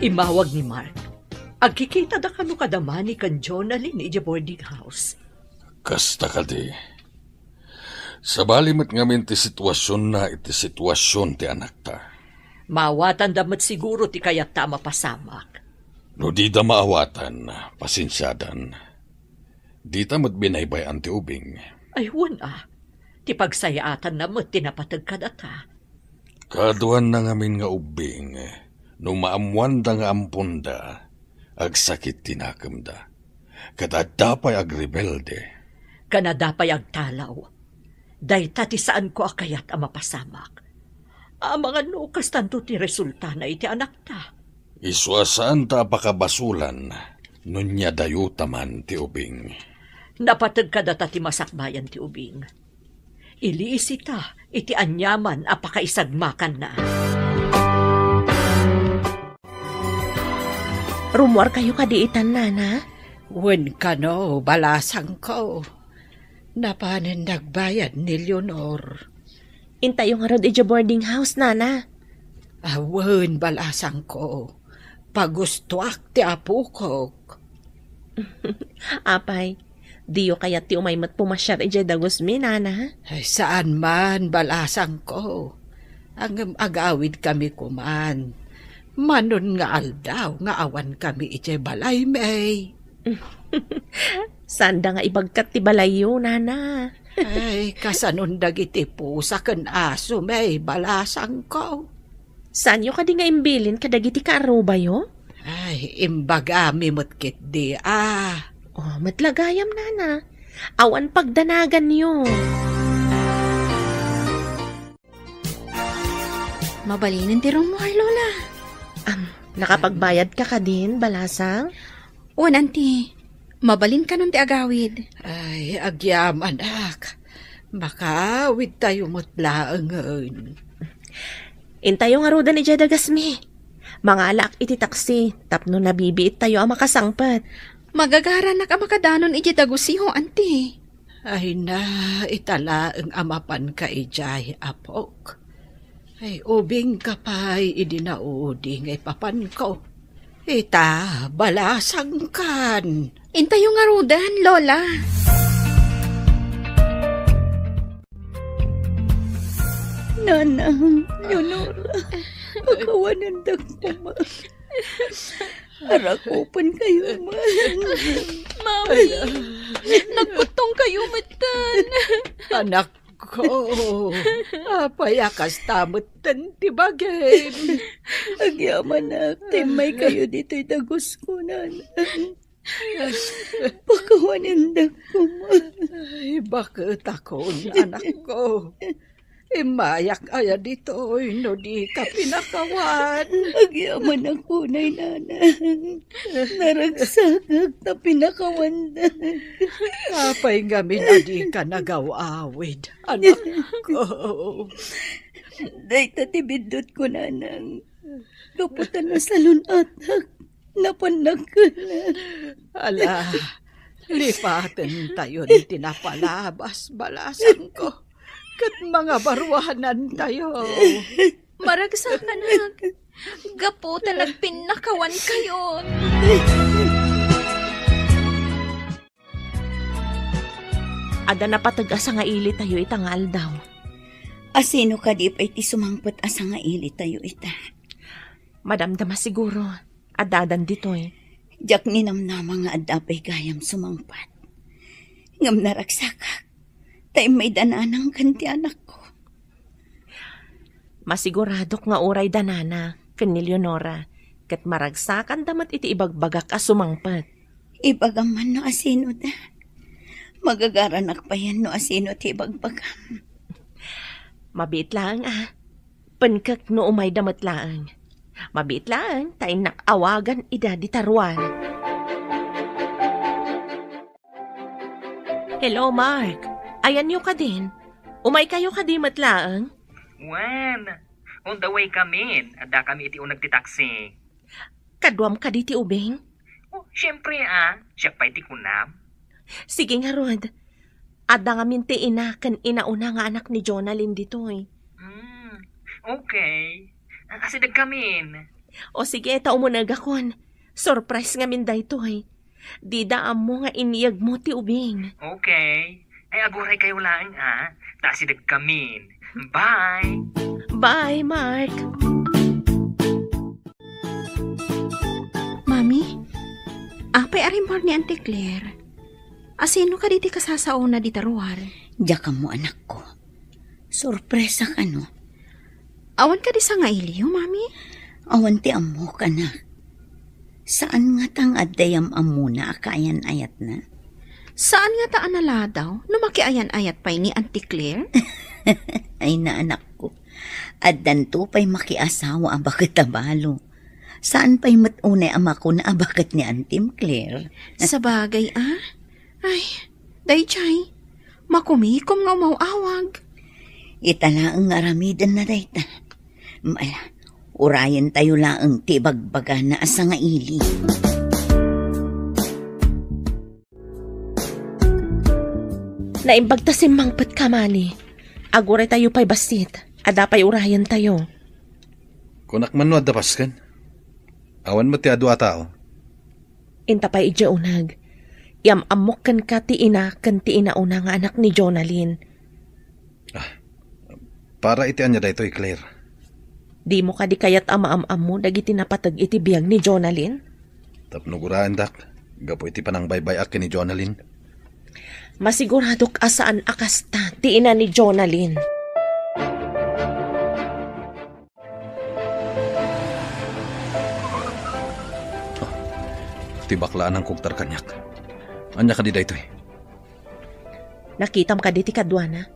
Immawag ni Mark. Agkikitada kano kada Manny ken Jonalyn idiay boarding house. Kasta kadi. Sabali met ngamin ti situasionna iti situasion ti anakta. Maawatanda met siguro ti kayatta a mapasamak. No dida maawatan, pasensiadan. Dita met binaybay-an ti ubing. Ay, wen a. Ti pagsayaatanna met ti napateg kadata. Kaduanna ngamin nga ubbing no maammoanda nga amponda agsakit ti nakemda, ket adda pay agrebelde. Ken adda pay agtalaw. Dayta ti saanko a kayat a mapasamak. Amangan no kastanto ti resultana iti anakta. Isu a saanta a pakabasolan no nia dayota man ti ubing. Napateg kadata ti masakbayan ti ubing. Iliisita iti aniaman a pakaisagmakanna. Rummuarkayo kadi itan, nana? Wen kano, balasangko. Napanen nagbayad ni Leonor. Intayo ngarud idiay boarding house, nana. Awen, balasangko. Pagustoak ti apokok. Apay, diyo kayat ti umay met pumasiar idiay dagusmi, nana? Ay, saan man, balasangko. Ngem agawidkami koman. Manon nga aldaw nga awankami idiay balaymi. Saanda nga ibagkat ti balayyo, nana. Ay, kasanon dagiti pusa ken asumi, balasangko. Saanyo kadi nga imbilin kadagiti kaarubayo? Ay, imbagami met ketdi a. Oh, met la gayam, nana. Awan pagdanaganyo. Mabalinen ti rummuar, Lola. Am, nakapagbayad ka kadin, balasang? Wen, anti. Mabalin kanon ti agawid. Ay, agyamanak. Makaawidtayo met laengen. Intayo ngaruden idiay dagasmi. Mangalaak iti taksi tapno nabibiittayo a makasangpet. Magagaranak a makadanon idiay dagusmi, anti. Ay na, ita laeng a mapanka idiay, apok. Ay, ubingka pay idi naudi nga ipapanko. Ita, balasangkan. Intayo ngaruden, Lola. Nanang, Leonora, pakawanendak koma. Arakupenkayo man. Mami, nagkuttongkayo metten. Anak, Anakko, apay a kasta metten ti bagim? Agyamanak, ta immaykayo ditoy dagusko, Nanang. Pakawanendak koma. Ay, baketakon, anakko. Immayak aya ditoy no dika pinakawan. Agyamanak unay, Nanang. Naragsakak ta pinakawandak. Apay ngamin a dika nagaw-awid, anakko? Dayta ti biddutko, Nanang. Gapu ta nasalun-atak, napannak. Ala, lipatentayon ti napalabas-balasanko ket mangabaruanantayo. Maragsakanak, gapu ta nagpinnakawankayon. Adda napateg a sangailitayo ita nga aldaw. Asino kadi pay ti sumangpet a sangailitayo ita? Madamdama siguro, addadan ditoy. Diak ninamnama nga adda pay gayam sumangpet. Ngem naragsakak, ta immayda Nanang ken ti anakko. Masiguradok nga uray da Nana ken ni Leonora, ket maragsakanda met iti ibagbagak a sumangpet. Ibagam man no asinoda. Magagaranak payen no asino ti ibagbagam. Mabiit laeng a. Penkek no umayda met laeng. Mabiit laeng ta innak awagan ida dita ruar. Hello, Mark. Ayanyo kadin? Umaykayo kadi met laeng? Wen, on the way kamin. Addakami iti uneg ti taxi. Kaduam kadi ti ubing? Oh, siempre a. Siak pay ti kunam. Sige ngarud. Adda ngamin ti ina ken inauna nga anak ni Jonalyn ditoy. Hmm, okay. Asideg kamin. O sige, ta umunegakon. Surprise ngamin daytoy. Dida ammo nga inyegmo ti ubing. Okay. Ay, aguray kayo laeng, a. Ta asideg kamin. Bye! Bye, Mark! Mami, apay a rimmor ni Auntie Claire? Asino kadi ti kasasaona dita ruar? Diak ammo, anakko. Sorpresa kano. Awan kadi sangailiyo, Mami? Awan ti ammok, anak. Saan ngata nga adda yam-ammona a kaayan-ayatna? Saan ngata a naladaw no makiayan-ayat pay ni Auntie Claire? Ay, na, anakko. Addanto pay makiasawa a baket a balo. Saan pay met unay a makuna a baket ni Antim Claire? Sabagay, a? Ay, daydiay, makumikom nga umaw-awag. Ita laeng nga aramidenna dayta. Ala, urayentayo laeng ti ibagbagana a sangaili. Naimbag ta simmangpet ka, Mani. Aguraytayo pay bassit. Adda pay urayentayo. Kunak man no adda pasken. Awan met ti adu a tao. Inta pay idiay uneg. Yam-ammok kenka ti ina ken ti inauna nga anak ni Jonalyn. Ah, para iti ania daytoy, Claire? Dimo kadi kayat a maam-ammo dagiti napateg iti biag ni Jonalyn? Tapno guraendak, gapu iti panangbaybay-ak ken ni Jonalyn. Masiguradok a saan a kasta ti ina ni Jonalyn. Ah, ti bakla a nangkugtar kaniak. Ania kadi daytoy? Nakitam kadi ti kaduana?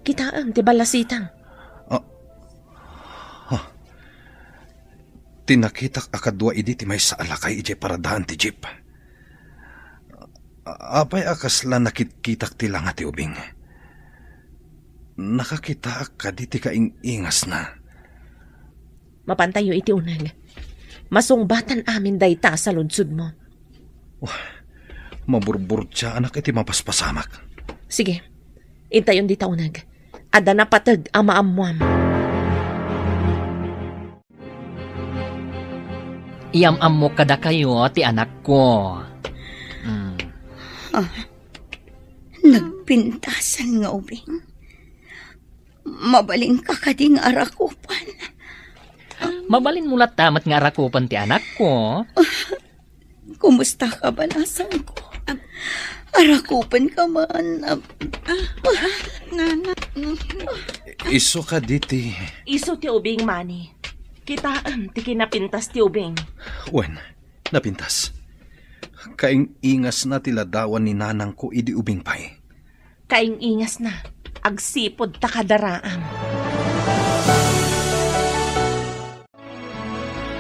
Kitaem ti ballasita. Ah. Ah. Ti nakitak a kadua idi ti maysa a lakay idiay paradaan ti jeep. A-, apay a kasla nakitkitak ti langa ti ubing? Nakakitaak kadi ti kaing-ingasna? Mapantayo iti uneg. Masungbatan amin dayta a saludsodmo. Wah, maburburtiaanak iti mapaspasamak. Sige, intayon dita uneg. Adda napateg a maammoam. Iyam-ammok kadakayo ti anakko. Mm. Ah, nagpintasan nga ubing. Mabalinka kadi nga arakupan? Mabalinmo latta met nga arakupan ti anakko. Kumusta ka, balasangko? Am-, Arakupenka man. Ah, ah, nana. Isu kadi ti Isu ti ubing, Mani. Kitaem ti kinapintas ti ubing. Wen, napintas. Kaing-ingasna ti ladawan ni nanangko idi ubing pay. Kaing-ingasna, agsipud ta kadaraam.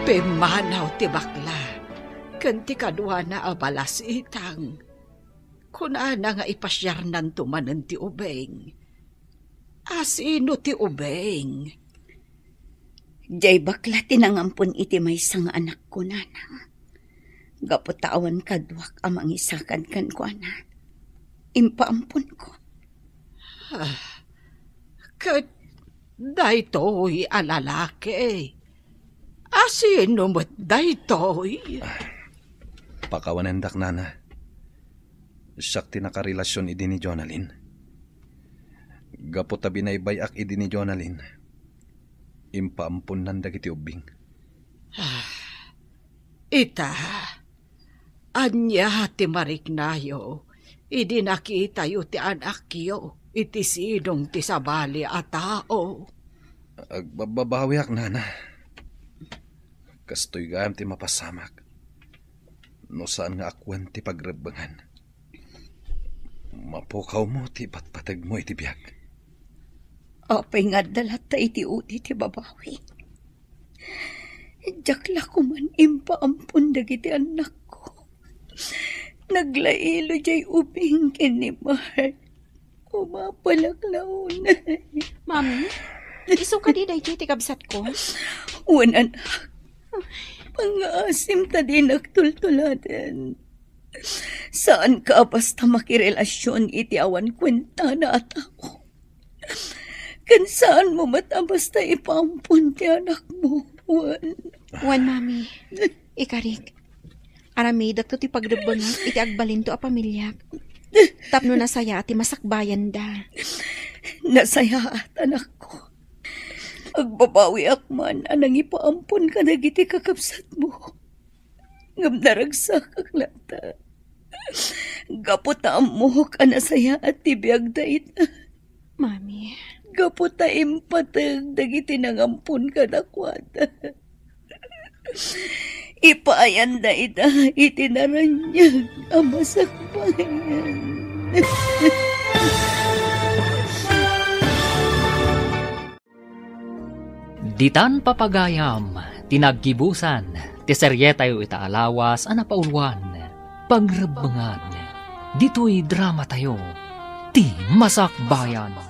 Pimmanaw ti bakla ken ti kaduana a balasitang. Kunana nga ipasiarnanto manen ti ubing. Asino ti ubing? Diay bakla ti nangampon iti maysa nga anakko, nanang. Gapu ta awan kaduak a mangisakad kenkuana, impaamponko. Ah, ket daytoy a lalaki, asino met daytoy? Pakawanendak, nana. Siak ti nakarelasion idi ni Jonalyn. Gapu ta binaybay-ak idi ni Jonalyn, impaamponnan dagiti ubbing. Ah, ita, ania ti mariknayo idi nakitayo ti anakyo iti sidong ti sabali a tao? Agbababawiak, nana. Kastoy gayam ti mapasamak no saan nga akuen ti pagrebbengan. Mapukawmo ti ipatpategmo iti biag. Apay nga adda latta iti udi ti babawi? Diak la koman impaampon dagiti annakko. Naglailo diay ubing ken ni Mark. Umapalak la unay. Mami, isu kadi daytoy ti kabsatko? Wen, anak. Pangngaasim ta dinak tultuladen. Saanka a basta makirelasion iti awan kuentana a tao. Ken saanmo met a basta ipaampon ti anakmo, wen. Wen, Mami. Ikarik, aramidekto ti pagrebbengak iti agbalinto a pamiliak tapno nasayaat ti masakbayanda. Nasayaat, anakko. Agbabawiak man a nangipaampon kadagiti kakabsatmo. Ngem naragsakak latta. Gapu ta ammok a nasayaat ti biagda ita. Mami. Gapu ta impateg dagiti nangampon kadakuada. Ipaayanda ita iti naraniag a masakbayan. Ditan papagayam ti naggibusan ti serietayo ita a lawas a napauluan, Pagrebbengan. Ditoy dramatayo, ti Masakbayan.